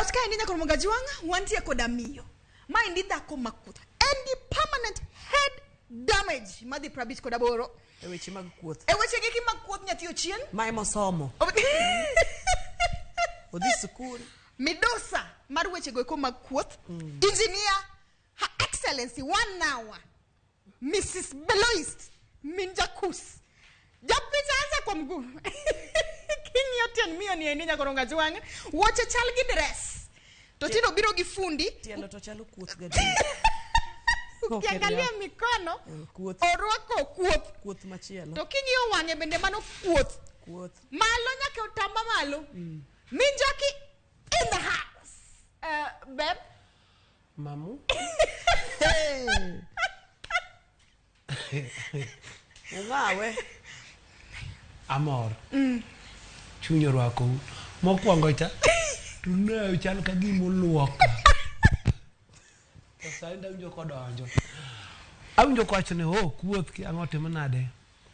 ot kaendi nyaka Ramogi Ajwang', wantie koda miyo. Maendi dhako makutha. En gi permanent head damage madhi 58. E weche mag kuoth. E weche giki mag kuoth nyathi ochien. Ma emosomo. Odhi sikul. Midosa mar weche goeko mag kuoth. Engineer Her Excellency one hour. Mrs. Beloist Minjakus. Japicha anza kwa mguu. King'iyo tiend miyo ni endi nyakoronga jwang'. Wuoche chal gi dress. To tinde obiro gi fundi. Tielo to chalo kuoth gadier. Ukiangalia mikono Kuoth. orwako kuoth. Kuoth machielo. To king'iyo wang'e bende mano kuoth. Kuoth. Malo nyaka otamba malo. Minjaki in the house. Beb. Mamu. Ung'awe. Amor. Chuny orwakou. Mokwongo cha, to ne chal ka gima oluoka. To sani awinjo kodonjo. Awinjo kowacho ni, oh, kuoth ki ang'o timo nade.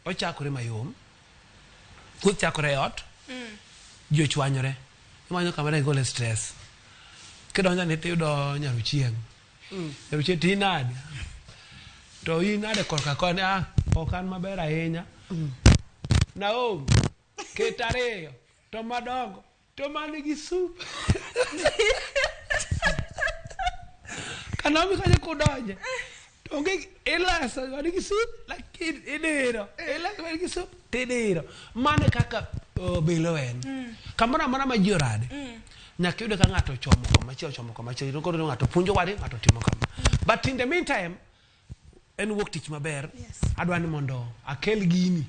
Ochakore mayom. Kuoth chakore e ot. Ji ochwanyore. Imanyo kama ne igole stress. Kidonjo ni tiyudo nyaruchieng'. Nyaruchieng' to in nade? To in nade korka koni? Ah, ok an maber ahinya. Naomi, ket ariyo to madongo to man gi soup. Ka Naomi kanyo kudonje to onge iloso man gi soup lakini idiro. Iloso man gi soup tidiro. Mano e kaka obilo en. Kamoro amora ma ji orade, nyaka iyud ka ng'ato ochomo komachielo ochomo komachielo. Koro ng'ato puonjo wadgi, ng'ato timo kama. But in the meantime, en wuok tich maber. Yes. Adwa ni mondo akel gini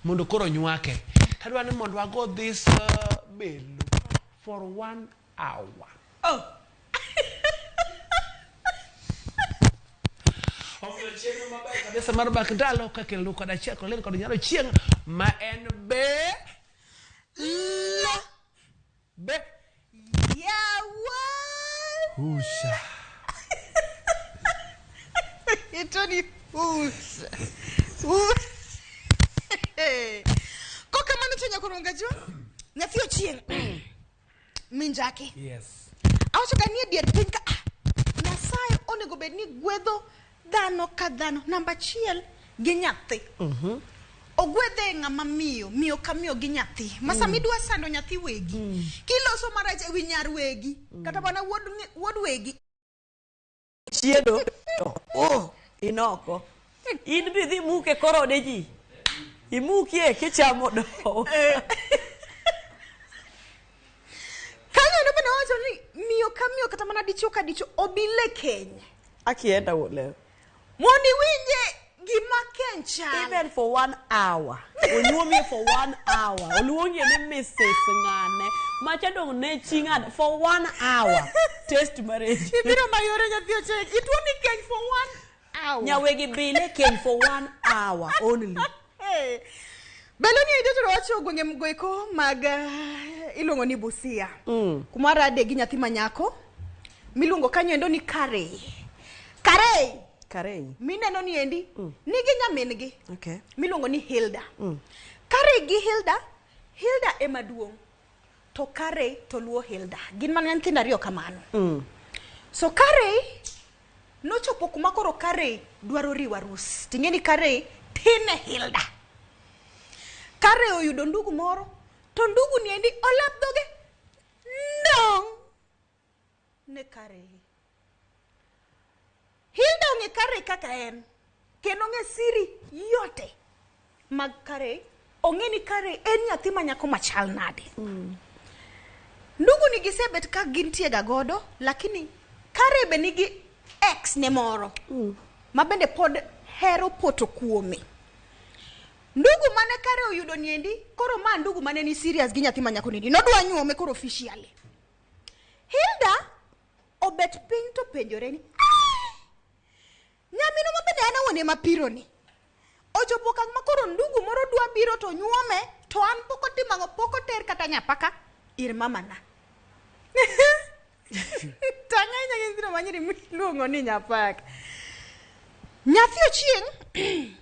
mondo koro nywake. Adwa ni mondo wago this belo for 1 hour. Oh. Omiyo chenro maber kabisa mar bak ndalo kakelo kod achiel kod ler kod nyalo chieng' ma en be La. be Yawa. Usha. Itoni usha. Kokamano to nyaka Ramogi Ajwang'. Nyathi ochieng'. Minjaki. Yes. Awacho ga ni e dier piny ka Nyasaye onego bed ni gwedho dhano ka dhano. Namba achiel gi nyathi. Ogwedhe ng'ama miyo, miyo ka miyo gi nyathi. Ma sama idwa sando nyathi wegi, kiloso marach ewi nyar wegi, kata mana wuod wegi. Chiedo to oh, inoko. In bi dhi muke kor ode ji. Imukie kichamo dowo. Kanyo endo bende wacho ni miyo ka miyo kata mana dichuo ka dichuo obile keny. Akienda wuod Mondo iwinje gima keny chal. Even for 1 hour. Onyuomie for 1 hour. Oluongie ni Mrs. Ng'ane. Macha dong' ne chi ng'ane. For 1 hour. Taste marriage. Ibiro mayore nyathi ochieng'. Ituo ni keny for 1 hour. Nyawegi bile keny for 1 hour only. Hey. Belo ni endo to wacho gwenge mgoeko mag iluongo ni Busia. Kuma rade gi nyathi manyako miluongo kanyo endo ni Karei. Karei. Karei. Mineno ni endi nigi nyamin-gi. Okay. Miluongo ni Hilda. Karei gi Hilda, Hilda ema duong'. To Karei to luwo Hilda. Gin mana nyithindo ariyo kamano. So Karei nochopo kuma koro Karei dwaro riwo arus. Ting'e ni Karei tin ne Hilda. Karei oyudo ndugu moro, to ndugu ni endi olap dhoge ndong' ne Karei. Hilda ong'e Karei kaka en, kendo ong'e siri yote mag Karei. Ong'e ni Karei en nyathi ma nyako machal nade. Ndugu ni gisebet ka gintie ga godo, lakini Karei be nigi ex ne moro ma bende pod hero poto kuome. Ndugu mane Karei oyudo niendi, koro ma ndugu mane ni serious gi nyathi ma nyako niendi, nodwa nyuome koro officially. Hilda obet piny to penjore ni, nyamino ma bende an awuon ema piro ni. Ochopo okang' ma koro ndugu moro dwa biro to nyuome, to an pok otimo ang'o, pok oter kata nyapaka ir mamana. Tang' ahinya gi nyithindo ma nyiri miluongo ni nyapaka. Nyathi ochieng',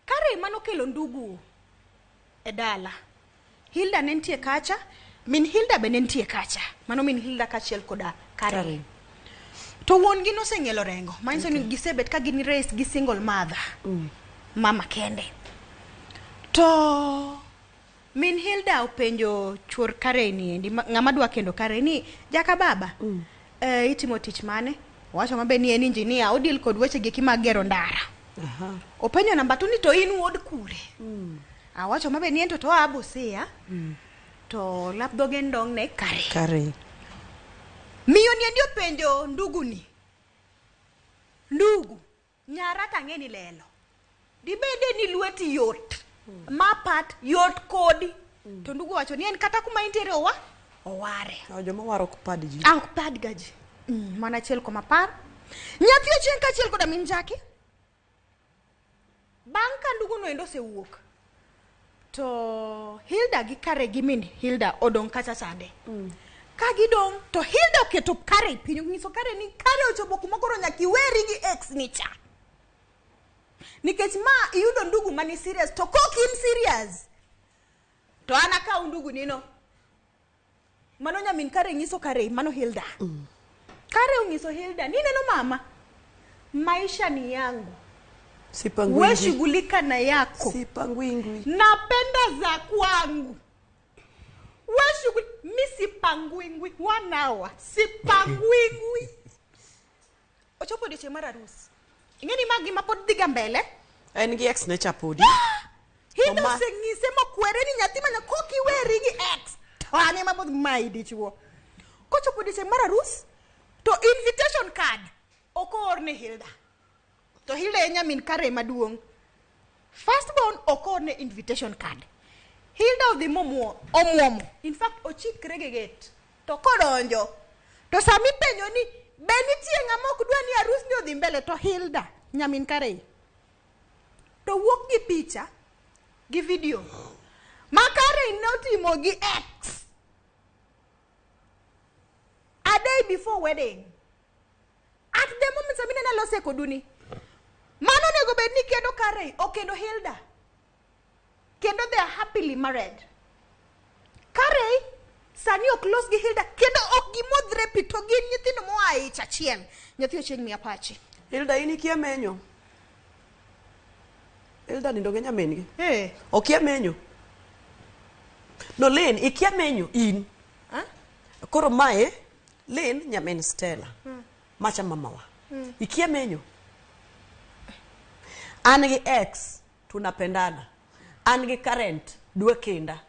Karei manokelo ndugu e dala. Hilda ne nitie kacha, Min Hilda be ne nitie kacha. Mano min Hilda kaachiel koda Karen. To wuon gi noseng'ielo rengo. Manyiso ni gisebet ka gin raised gi single mother. Mama kende. To min Hilda openjo chuor Karen ni endi ng'ama dwa kendo Karen ni jaka baba. Itimo tich mane? Owacho maber ni en engineer, odil kod weche gi mag gero ndara. Openjo namba 2 ni to in wuod kure? Awacho maber ni en to oa Busia. To lap dhoge ndong' ne Karen. Karen. Miyo ni endi openjo ndugu ni. Ndugu, nyara tang'e ni lelo. Dibede ni lweti yot. Ma pat yot kodi. To ndugu wacho ni en kata kuma intiere owa oware. Joma waro ok pad ji. Ah, ok pad ga ji. Mana 1.10. Nyathi ochieng' kaachiel koda min Jackie. Bang' ka ndugu no endo osewuok, to Hilda gi Kare gi min Hilda odong' kacha chande. Ka gidong' to Hilda oketo Kare piny, onyiso Kare ni Kare ochopo kuma koro nyaka iweri gi ex ni cha. Nikech ma iyudo ndugu mani serious, to kok in serious, to an akaw ndugu nino. Mano nyamin Kare nyiso Kare, mano Hilda. Kare onyiso Hilda ni neno mama, maisha ni yangu. Sipangwingwi. We shughulika na yako. Sipangwingwi. Napenda za kwangu. We shughuli, mi sipangwingwi. 1 hour. Sipangwingwi. Ochopo odiochieng' mar arus. Ing'e ni ma gima pod dhiga mbele? En gi ex ne cha podi. Hilda Oma- oseng'ise mokwere ni nyathi manya kok iweri gi ex. To an ema pod mayi dichuo. Kochopo odiochieng' mar arus, to invitation card ok oor ne Hilda. To Hilda en nyamin Kare maduong'. First born ok oor ne invitation card. Hilda odhi momuo, omuomo. In fact, ochikre gi gate. To kodonjo, to sami penjo ni be nitie ng'ama ok dwa ni arus ni odhi mbele, to Hilda nyamin Kare to wuok gi picha gi video ma Kare notimo gi ex a day before wedding. At the moment sami nena lose koduni, mano onego bed ni kendo Kare okendo Hilda, kendo they are happily married. Kare sani ok los gi Hilda kendo ok gimodhre pi, to gin nyithindo moa e ich achiel. Nyathi ochieng' miya pachi. Hilda, in ikia menyo? Hilda nindo gi nyamin gi. Eh. Okia menyo? No, Lynn, ikia menyo in. Ha? Koro mae, Lynn nyamin Stella. Macha mamawa. Ikia menyo? An gi ex tunapendana. An gi current dwa kenda.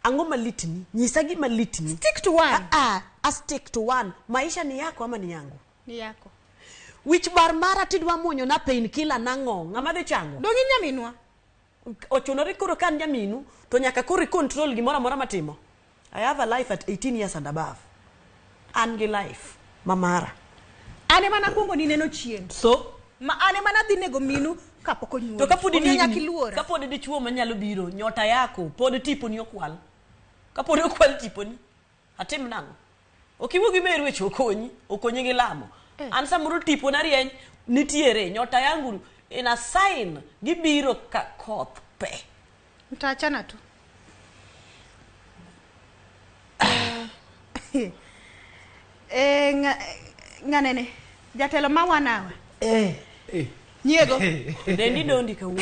Ang'o malitni? Nyisa gima litni. Stick to one. A stick to one. Maisha ni yako ama ni yangu? Ni yako. Wich bar mara tidwa muonyo na pain killer nang'o? Ng'ama dhi chango? Dong' in nyaminwa? Ochunore koro ka an nyaminu to nyaka koro i control gimoro amora matimo. I have a life at 18 years and above. An gi life mamara. An ema nakuongo ni neno chieng'. So ma an ema nadhi nego minu kapok onyuoli. To kapod Omiyo nyaka iluora. Kapod dichuo manyalo biro, nyota yako pod tiponi okwal. Kapod okwal tiponi, atim nang'o? Ok iwuo gi meru weche okonyi, okonyi gi lamo. An samoro tipona rieny nitiere, nyota yangu in a sign gibiro ka koth pe. Nitaachana tu. Ng'anene, jatelo ma wanawa. Nyiego. Dendi dondi kawuono.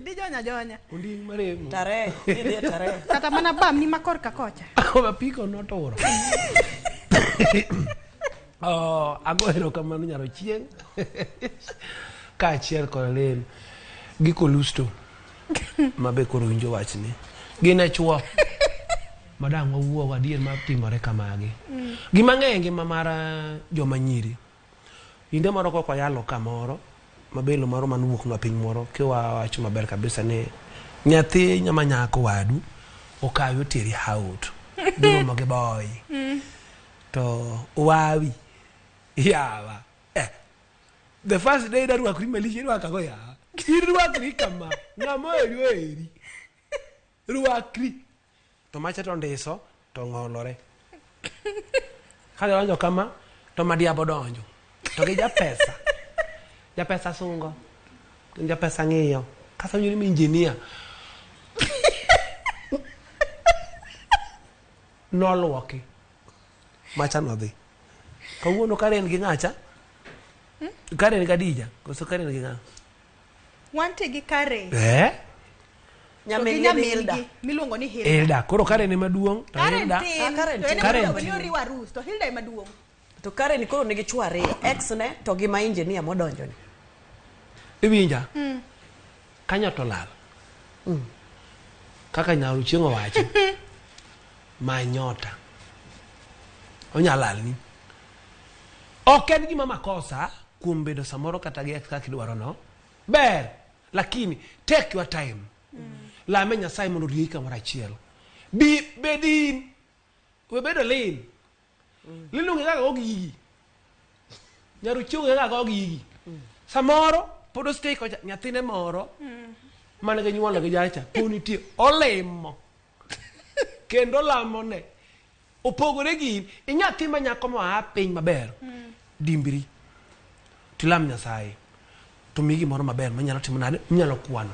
Dijonya jonya. Onding' maremo. Tarehe, idhi e tarehe. Kata mana bam ni makor ka kocha. Apiko noturo. Oh, ago erokamano nyar Ochieng'. Kaachiel kod Lynn gi Kolusto ma be koro winjo wachni. Gin e chuo madang' wawuo adier ma timore kamagi. Gima ng'eyo e ngima mar joma nyiri. Kinde moro kok wayalo kamoro mabelo moro manowuok nwa piny moro kiwawacho maber kabisa ni nyathi nyama nyako wadu okawi oteri out giromo gi boy to owawi yawa The first day darwakri malich irwakago yawa irwakri kama ng'ama oheri oheri rwakri to macha to ndiso to ng'olore ka donjo kama to madiabo donjo to gi japesa japesa sungo japesa ng'iyo kasa winjo ni engineer. Noluoki. Macha nodhi. Kawuono Karen gi ng'acha? Karen gi Adija, koso Karen gi ng'a? Wantie gi Karen. Eh? To gi Nyamin gi Hilda. nyamin-gi miluongo ni Hilda. Hilda. Koro Karen ema duong' to Karen Hilda. tin, Ah, Karen to en tin. ema Karen iluongo ni tin. oriwo arus, to Hilda ema duong'. To Karen koro nigi chwo ariyo, ex ne to gi ma engineer modonjo ni. Iwinja? Ka nyato olal. Kaka nyar Ochieng' owacho. Ma nyota. Onya lalni. Ok en gima makosa kuom bedo samoro kata gi ex kaka idwaro no. Ber, lakini take your time. Lame Nyasaye mondo orieyi kamoro achiel. Bi bed in. We bedo lil. Lil onge kaka go gigi. Nyar Ochieng' onge kaka go gigi. Samoro pod ostay kocha nyathine moro mane ginyuolo gi jacha pod nitie olimo kendo lamone opogore gi in inyathi ma nyako moa piny maber dimbri tilam Nyasaye to miyi gimoro maber manyalo timo nade minyalo kwano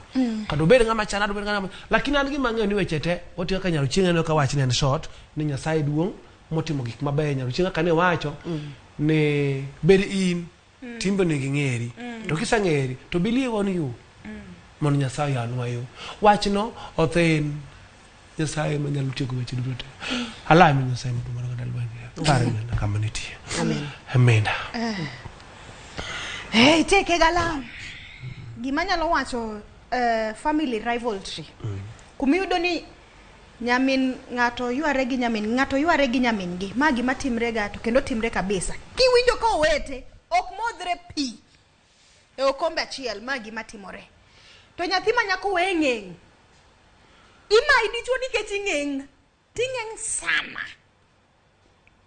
kata obed ng'ama chana obed ng'ama lakini an gima ang'eyo ni weche te otiyo kaka nyar Ochieng' aneno ka wach ne en short ni Nyasaye duong' motimo gik mabeyo nyar Ochieng' kaka ne wacho ni bed in timbe onego ing'eri to kisang'eri to believe on you mondo Nyasaye oyanwa yo wachno othin Nyasaye manyalo tieko weche duto te alame Nyasaye mondo mondo kata lweny pare mana kama nitie amen amen Hey, teke galam. Gima nyalo wacho family rivalry. Kumiyudo ni nyamin ng'ato yware gi nyamin ng'ato yware gi nyamin gi. Ma gima timre ga to kendo timre kabisa. Kiwinjo ka owete ok modhre pi e okombe achiel, ma gima timore. To nyathi ma nyako we ng'eng'. Imayi dichuo nikech ing'eng'. Ting'eng' sana.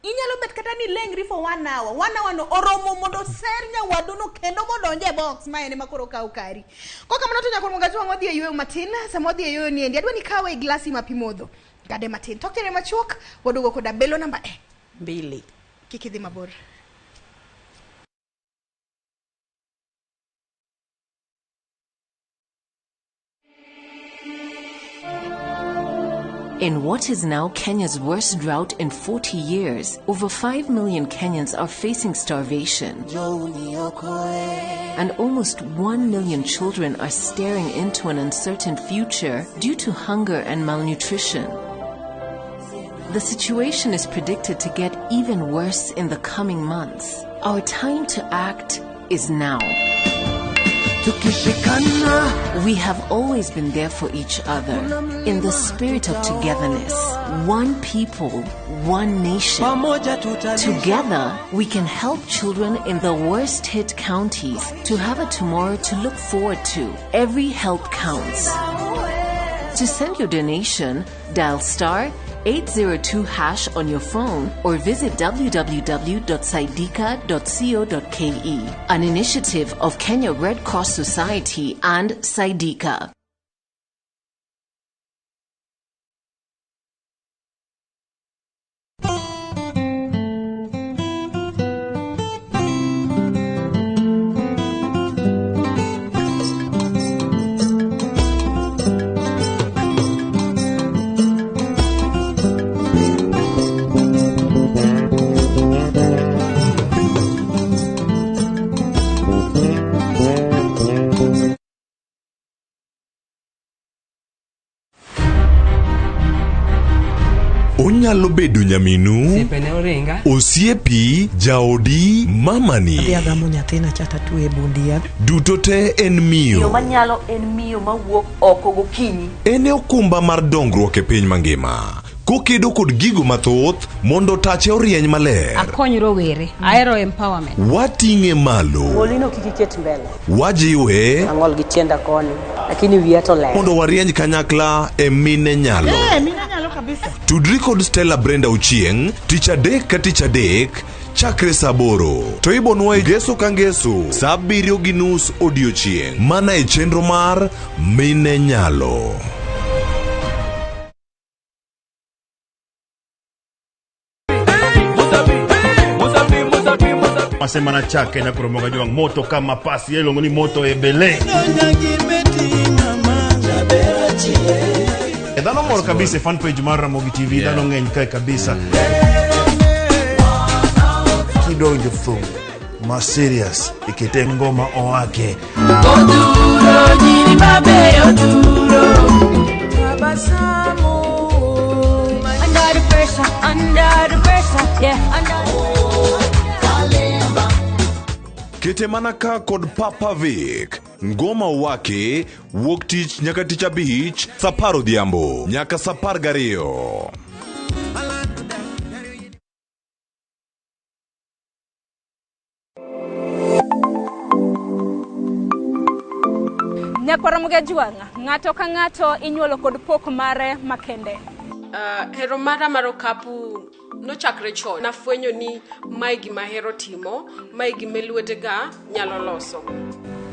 Inyalo bet kata ni lengri for 1 hour. 1 hour no oromo mondo ser nyawadu no kendo modonje e box ma en ema koro kaw kari. Kokamano to nyakor Mwangaza wang' wadhi e yueyo matin. Sama wadhi e yueyo ni endi adwa ni kawe e glasi ma pi modho. Gade matin. Tok tere machuok waduogo koda belo namba e. Mbili. Kik idhi mabor. In what is now Kenya's worst drought in 40 years, over 5 million Kenyans are facing starvation. And almost 1 million children are staring into an uncertain future due to hunger and malnutrition. The situation is predicted to get even worse in the coming months. Our time to act is now. We have always been there for each other in the spirit of togetherness. One people, one nation. Together, we can help children in the worst hit counties to have a tomorrow to look forward to. Every help counts. To send your donation, dial star 802 hash on your phone or visit www.saidika.co.ke. An initiative of Kenya Red Cross Society and Saidika. Onyalo bedo nyaminu, Osiepene oringa. osiepi, jaodi, mamani. Adhi agamo nyathina cha tatwe e bund yath. Duto te en miyo. Miyo manyalo en miyo mawuok oko gokinyi. En e okumba mar dongruok e piny mangima. Kokedo kod gigo mathoth mondo tache orieny maler. Akony rowere. Ahero empowerment. Wating'e malo. Ng'olino kik iket mbele. Wajiwe Ang'ol gi tienda koni, lakini wiya to ler. mondo warieny kanyakla e mine nyalo. Mine nyalo kabisa. Tudri kod Stella Brenda Ochieng' tich adek ka tich adek chakre saa aboro to ibonwa e ngeso ka ngeso saa abiriyo gi nus odiochieng' mana e chenro mar Mine Nyalo. Wasema na chake na kuromoga jwang moto kama pasi yeye ni moto ebele. Dhano mor kabisa e fan page mar Ramogi TV, dhano ng'eny kae kabisa. Kidonjo thum ma serious ikete ngoma owake. Oduro nyiri mabeyo oduro. Under the pressure, under the pressure, yeah, under. Kete mana ka kod Papa Vic. Ngoma wake wuok tich nyaka tich abich saa apar odhiambo nyaka saa 12. Nyakwar Ramogi Ajwang', ng'ato ka ng'ato inyuolo kod pok mare makende. Hero mara mar okapu nochakre chon. Nafwenyo ni mae gima ahero timo, mae gima lwetega nyalo loso.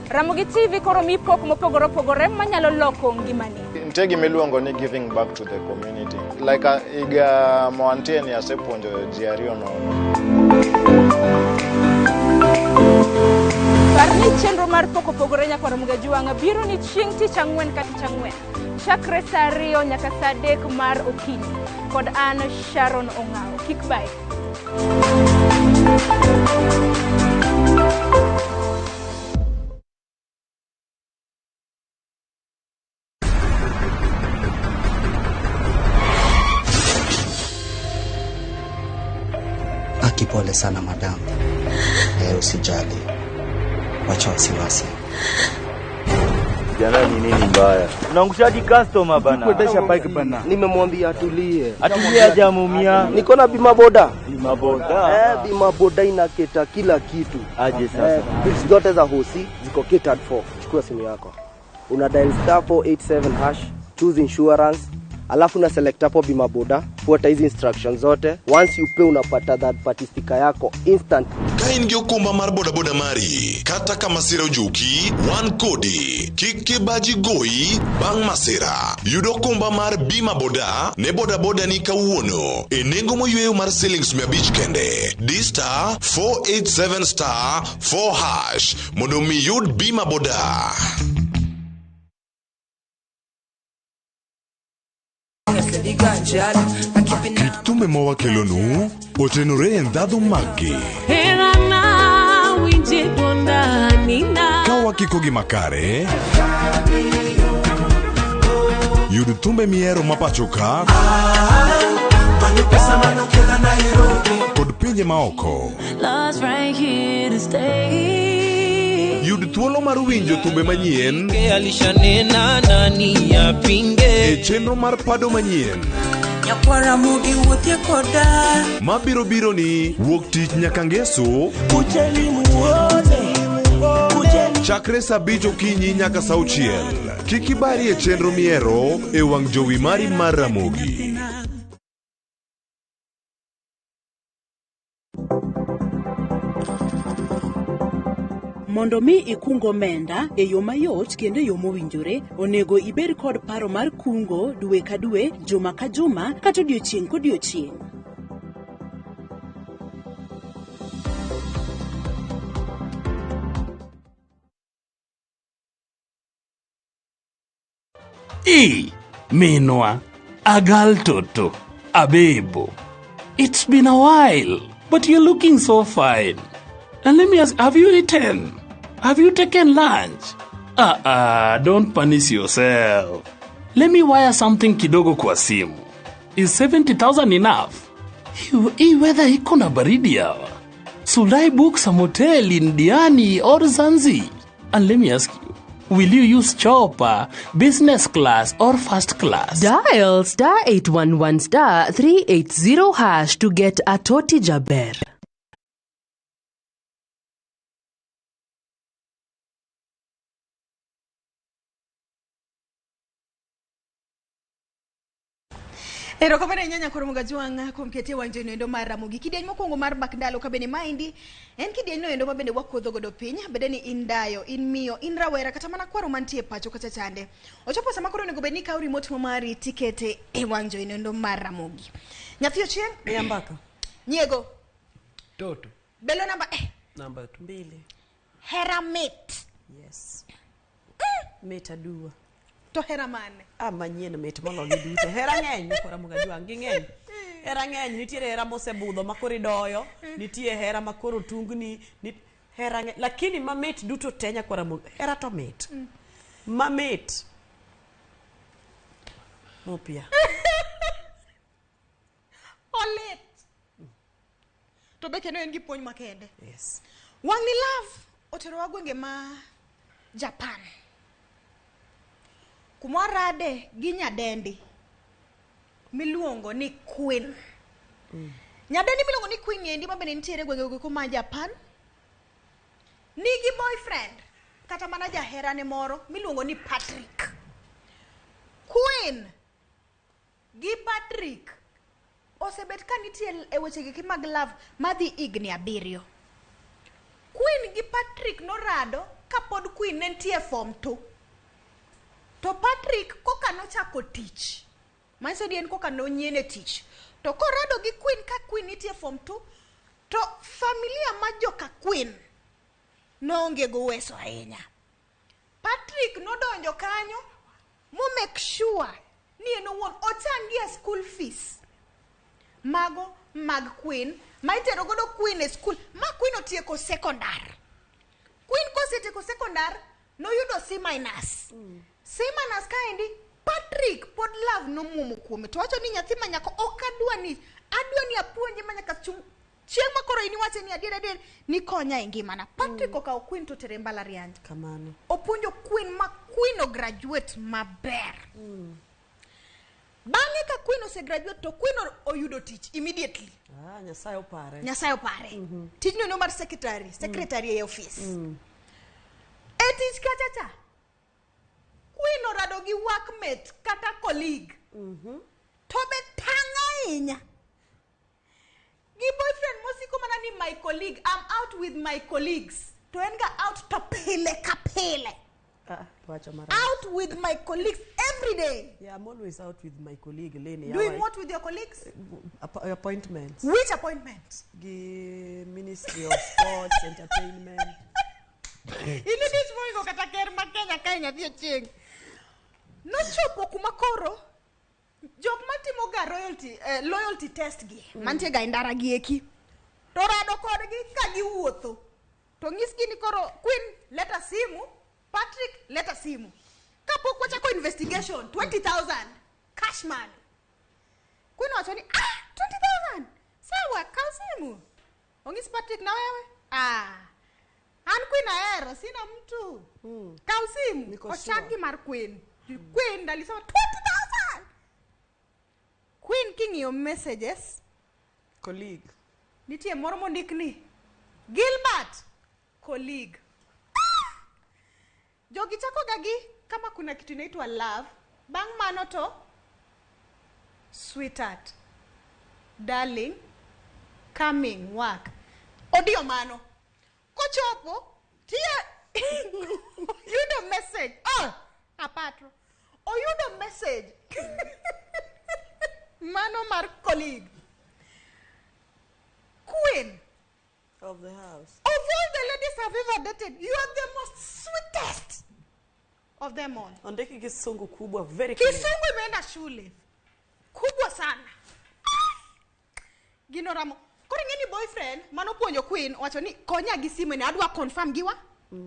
Ramogi TV koro mi pok mopogore opogore manyalo loko ngimani. Nitie gima iluongo ni giving back to the community. Like higa mawantie ni asepuonjo ji ariyo nono. Par ni chenro mar pok opogore Nyakwar Ramogi Ajwang' biro ni chieng' tich ang'wen ka tich ang'wen. Chakre saa 2 nyaka saa 3 mar okinyi. Kod an Sharon Ong'awo. Kik bae. Akipole sana madam. Usijali. Wacha wasiwasi. Jana ni nini mbaya? Unaangushaji customer bana. Kuendesha bike bana. Nimemwambia atulie. Atulie hajamumia. Niko na bima boda. Bima boda. Bima boda inaketa kila kitu. Aje sasa. Bills zote za hosi ziko catered for. Chukua simu yako. Una dial star 487 hash, choose insurance, alafu una select hapo bima boda, fuata hizi instructions zote. Once you pay unapata that party sticker yako instant. Ka in gi okumba mar bodaboda mari, kata ka masira ojuki, wan kodi. Kik kibaji goyi bang' masira. Yud okumba mar bima boda ne bodaboda ni kawuono e nengo moyweyo mar silings 500 kende. Di star 487 star 4 hash mondo mi yud bima boda. Kitume mawakelonu otenore e ndhadhu maggi. Ka wakiko gi makare, yud thumbe mihero mapacho ka kod pinje maoko. Yud thuolo mar winjo thumbe manyien e chenro mar pado manyien mabiro biro ni wuok tich nyaka ngeso chakre saa 5 okinyi nyaka saa 6. Kik ibari e chenro mihero e wang' jowi mari mar Ramogi. Mondo mi ikung omenda e yo mayot kendo e yo mowinjore, onego ibed kod paro mar kungo dwe ka dwe, juma ka juma, kata odiochieng' kodiochieng'. E Minwa, Agal Toto, Abebo. It's been a while, but you're looking so fine. And let me ask, have you eaten? Have you taken lunch? Don't punish yourself. Let me wire something kidogo kwa simu. Is 70,000 enough? Hii weather iko na baridi hawa. Should I book some hotel in Diani or Zanzi? And let me ask you, will you use chopper, business class or first class? Dial star 811 star 380 hash to get a Toti Jaber. Erokamano ahinya Nyakwar Ramogi Ajwang' kuom kete wang' jowi endo mar Ramogi. Kidieny mokwongo mar bak ndalo ka bende maendi en kidieny no endo ma bende wakuodho godo piny, bede ni in dayo, in miyo, in rawera kata mana kwaro mantie pacho kacha chande. Ochopo sama koro onego bed ni ikawo remote ma mari tikete e wang' jowi endo mar Ramogi. Nyathi Ochieng'? Yambaka. Nyiego. Toto. Belo namba Namba 2. Mbili. Hera mit. Yes. Mit aduwa. To hera mane? Ah, manyien mit mologi duto. Hera ng'eny kora Mugajwang' gi ng'eny. Hera ng'eny, nitiere hera mosebudho ma koro idoyo, nitie hera ma koro tungni, hera ng'eny. Lakini mamit duto te nyakwara hera to mit. Mamit. Mopia. Olit. To be kendo en gi puonj makende. Yes. Wang'ni love oterowa gwenge ma Japan. Kuma warade gi nyadendi miluongo ni Queen. Nyadendi miluongo ni Queen endi mabende nitiere gwenge go ma Japan. Nigi boyfriend kata mana jaherane moro miluongo ni Patrick. Queen gi Patrick osebet ka nitie e weche gi mag love madhi higni 7. Queen gi Patrick norado kapod Queen ne nitie form 2. To Patrick koka nochako tich. Manyiso ni en koka nonyiene tich. To korado gi Queen ka Queen nitie form 2, to familia ma joka Queen noonge go uweso ahinya. Patrick nodonjo kanyo mo make sure ni en owuon ochangie school fees. Mago mag Queen, ma itero godo Queen e school, ma Queen otieko secondary. Queen kosetieko secondary, noyudo C minus. C minus kaendi, Patrick pod love nomuomo kuome. To wacho ni nyathi ma nyako ok adwa ni, adwa ni apuonje ma nyaka chieng' ma koro in iwache ni adier adier ni konya e ngimana. Patrick okawo Queen to tere mbalariany. Kamano. Opuonjo Queen ma Queen o graduate maber. Bang'e ka Queen osegraduate to Queen oyudo tich immediately. Ah, Nyasaye opare. Nyasaye opare. Tijno no mar secretary e office. E tich kacha cha, Queen orado gi workmate kata colleague. To be tang' ahinya. Gi boyfriend mosiko mana ni my colleague, I'm out with my colleagues. To en ga out to pile ka pile. Ah, wacho marach. Out with my colleagues every day. Yeah, I'm always out with my colleague Leni. Doing what with your colleagues? Appointments. Which appointment? Gi Ministry of Sports, Entertainment. Ini dich moingo kata ker ma Kenya kae nyathi ochieng'. Nochopo kuma koro jok matimo ga royalty, loyalty test gi mantie ga e ndara gi eki. To rado kodgi ka giwuotho. To nyisgi ni koro Queen leta simu, Patrick leta simu. Kapok wachako investigation 20,000 cash money. Queen wacho ni 20,000. Sawa, kaw simu. Ong'is Patrick na wewe? Ah. An Queen ahero, sina mtu. Kaw simu. Ochaki mar Queen. Queen alisema 20,000. Queen king'iyo messages. Colleague. Nitie moro mondik ni Gilbert colleague. Jogi chako gagi kama kuna kitu inaitwa love. Bang' mano to sweetheart, darling, coming work. Odio mano. Kochopo tia oyudo message. Oh, apatro. Oyudo message. Mano mar colleague. Queen of the house. Of all the ladies I've ever dated, you are the most sweetest of them all. Ondeki kisungu kubwa, very clear. Kisungu imeenda shule kubwa sana. Gino ramo. Koro ing'e ni boyfriend mano puonjo Queen wacho ni konya gi simu ni adwa confirm giwa.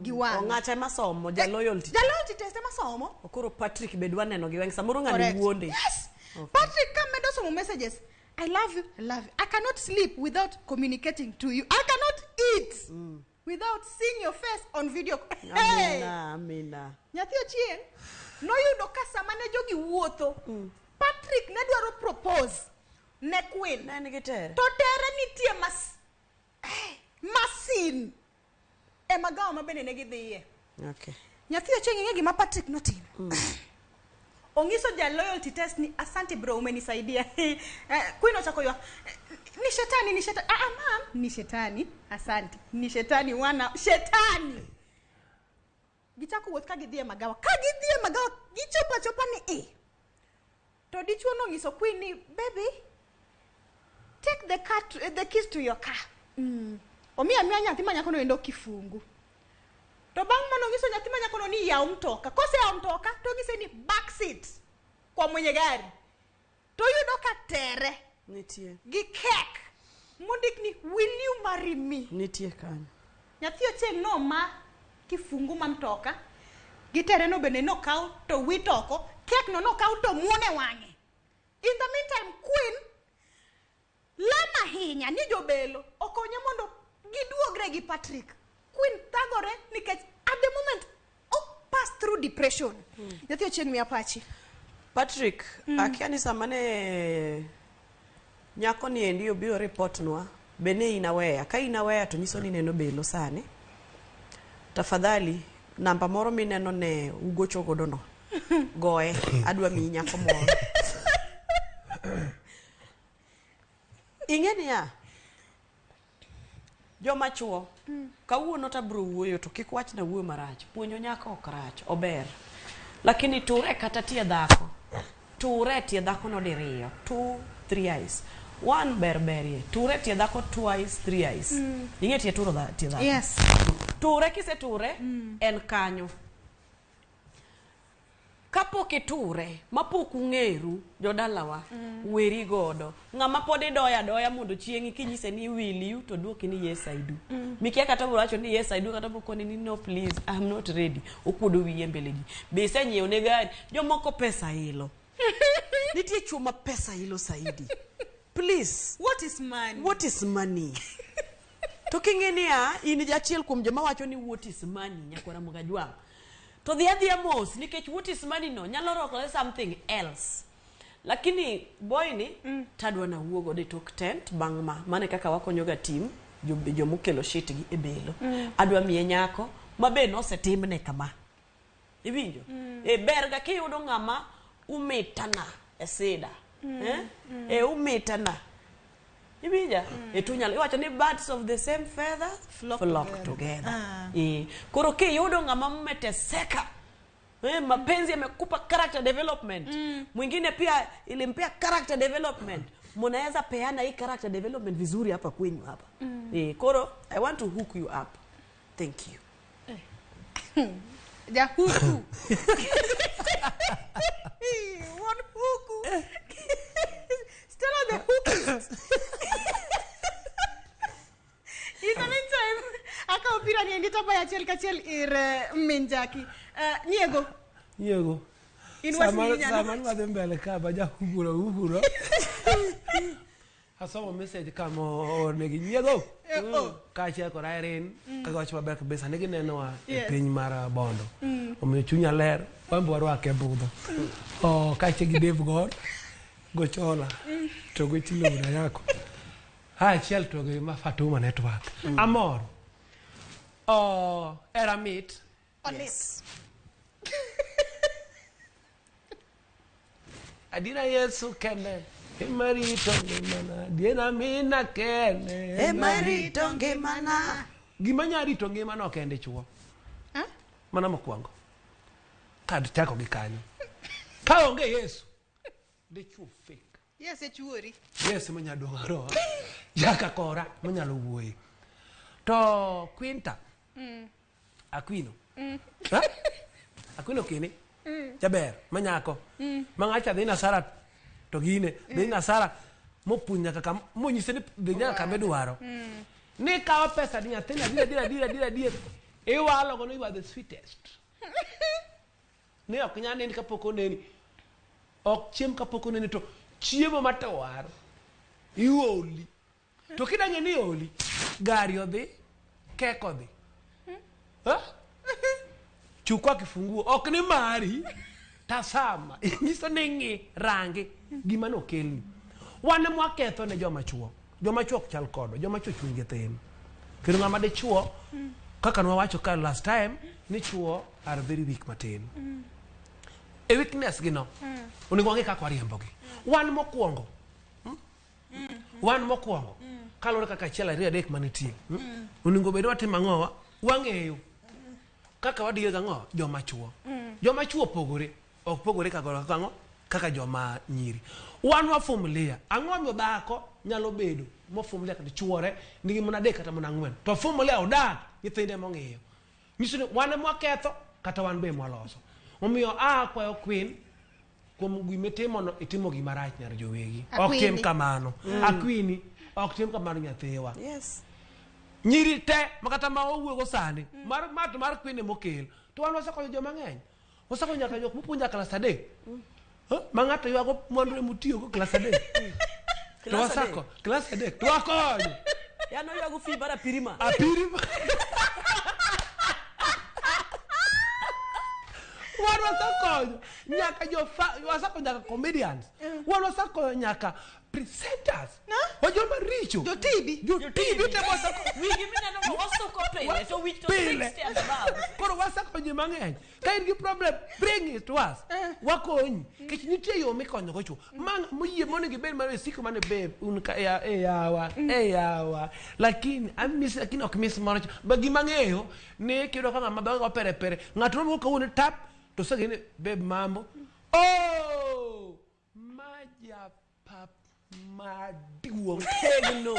Giwa. Ong'acha ema somo, ja loyalty. Ja loyalty test ema somo. Koro Patrick be dwa neno gi wang' samoro ng'ani wuonde. Yes. Okay. Patrick kamedo somo messages. I love you, I love you. I cannot sleep without communicating to you. I cannot eat without seeing your face on video. Hey! Amina, amina. Nyathi ochieng' noyudo ka sama ne jogi wuotho, Patrick ne dwaro propose ne Queen. Ne en gi tere. To tere nitie masin e magawa ma bende ne gidhiye. Okay. Nyathi ochieng' ing'e gima Patrick notimo. Ongiso ja loyalty test ni asante bro umenisaidia. Queen ochako ywak. Ni shetani, ni shetani. Ah, mam, ni shetani. Asante. Ni shetani wana shetani. Gichako wuoth ka gidhi e magawa. Ka gidhi e magawa gichopo achopa ni e. To dichuo nong'iso Queen ni baby take the car to, the keys to your car. Omiyo amiya nyathi ma nyakono endo kifungu. To bang' mano nyiso nyathi ma nyakono ni yaw mtoka. Koseyawo mtoka to ng'ise ni back seat kwa mwenye gari to yudo ka tere Nitie. gi kek mondik ni will you marry me? Nitie kanyo. Nyathi Ochieng' noma kifungu ma mtoka gi tere no bende nokaw to wit oko, kek no nokaw to muone wang'e. In the meantime, Queen lama ahinya ni jobelo okonye mondo giduogre gi Patrick. Queen thagore nikech at the moment o pass through depression. Nyathi Ochieng' miya pachi. Patrick, akia ni sama ne nyako ni endi obiro report nwa, be ne in aware? Ka in aware to nyiso ni neno belo sani. Tafadhali, namba moro mineno ne ugocho godo no. Goye, adwa miyi nyako moro. Ing'e niya, joma chuo, kawuono tabro wuoyo to kik wachna wuoyo marach. Puonjo nyako ok rach, ober. Lakini ture kata tie dhako. Ture tie dhako no diriyo. 2, 3 eyes. One ber berie. Ture tie dhako twice, 3 eyes. Ing'e tie turo tie dhako. Yes. Ture kiseture, en kanyo. Kapok iture, mapok ung'eru, jodalawa, weri godo. Ng'ama pod idoyo adoya mondo chieng'i kinyise ni will you, to duoki ni yes I do. Mikia kata biro wacho ni yes I do, kata bokoni ni no please, I'm not ready. Okuodo wiye mbele ji. Be isenyiewo ne gari? Jomoko pesa ilo. Nitie chuo ma pesa ilo saidi. Please. What is money? What is money? To king'e niya, in achiel kuom joma wacho ni what is money, nyakwara Mugajwang'. To dhi adhiya mos, nikech what is money no nyalo rokore something else. Lakini boy ni, tadwa na wuo godo e tok tent bang' ma. Mano e kaka wakonyoga team, jomokelo shit gi e belo. Adwa miye nyako, ma be nosetimne kama. Iwinjo? E ber ga kiyudo ng'ama umitana e sida. Eh? E umitana. Iwinja? E tunyalo iwacho ni birds of the same feather flock together. E, koro kiyudo ng'ama mmeteseka, mapenzi yamekupa character development. Mwingine pia ilimpea character development. Mnaweza peana hii character development vizuri hapa kwenyu hapa. E, koro I want to hook you up. Thank you. Ja huku. One huku. Still on the hookist. In the meantime, akawo pira ni endi tapa achiel kachiel ir min Jackie. Nyiego. Nyiego. In wach ni inyalo. Sama nwadhi mbele ka ba ja hukuro. Asomo message ka moornegi nyiego. Kaachiel kod Irene, kaka wacho maber kabisa ni ginenowa e piny mar Bondo. Omiyo chunya ler, wan be warwake budho. Oh, kaachiel gi Dave God, Gochola, to gi Chiluna yako. Achiel to gi ma Fatuma Network. Amor. Oh, era mit. Olit. Adira Yesu kende. Emarito ngimana, diena mina kende. Emarito ngimana. Gima nya rito ngimana ok en dichuo. Mana mokwongo. Kad chako gi kanyo. Ka onge Yesu, dichuo fake. Yes, e chuori. Yesu manya duong' aroa. Jaka kora manyalo wuoye. To Quinta. Aquino. Ha? Aquino kini. Jaber, manyako. Mangacha dhi Nasara to gine, dhi Nasara mopuonj nyaka kam monyise ni dhi nyaka kama idwaro. Ni kawo pesa ni nyathini adier adier adier adier. Iwalo gono you are the sweetest. Ne ok nyal neni kapok oneni. Ok chiem kapok oneni to chiemo matowar. Ioli. To kidang'e ni ioli, gari odhi, kek odhi. Ha? Chukua kifunguo, ok ni mari. Tasama, nyiso ni ng'i, rangi, gima nokelni. Wan ema waketho ne joma chuo. Joma chuo ok chal kodwa, joma chuo chunygi thin. Kendo ng'ama dichuo, kaka nwawacho ka last time, ni chuo are very weak matin. E weakness gi no, onego wang'e kaka wariembogi. Wan mokwongo, wan mokwongo, kaluwore kaka achiel ariyo adek manitie. Onego bed watimo ang'owa, wang'eyo kaka wadiyo gang'o joma chuo. Joma chuo opogore, ok pogore kaka ang'o kaka joma nyiri. Wan wafumilia. Ang'o momiyo dhako nyalo bedo mofumilia kata chuore nigi mon adek kata mon ang'wen. To fumilia odak nyithinde mong'iyo. Nyiso ni wan ema waketho kata wan be mwaloso. Omiyo akwayo Queen Kuom gimitimono itimo gima rach nyar jowegi. Ok Akwini. tim kamano. Akwini ok tim kamano nyathiwa. Yes. Nyiri te makata ma owuogo sani mar mar mar kwine mokel to wan wasekonyo joma ng'eny. Wasekonyo nyaka jok mopuonja klas 3. Huh? Ma ng'ato ywago mwandu motiyogo klas 3. To Klas wasako klas 3 to wakonyo. Yano ywago fee mar apirima. Apirima. Wan wasekonyo nyaka jofa wasekonyo nyaka comedians. Wan wasekonyo nyaka presenters. Wajoma richo. Jotibi. Jotibi te wasekonyo. Wigi mineno go wasuko pile to wich to Pile. 60 and above. Koro wasekonyo ji mang'eny. Ka in gi problem, bring it to us. Wakonyi. Nikech nitie yo mikonyogo chwo. Ma ng'ama moyie monego ibed mar siko mane babe un ka e yawa, e yawa. Lakini amiss lakini ok miss moro. Ba gima ang'eyo ni kiyudo ka ng'ama dhoge opere pere. Ng'ato romo kawuono tap to osegeni babe mambo. Oh! Ma japap maduong' tegno.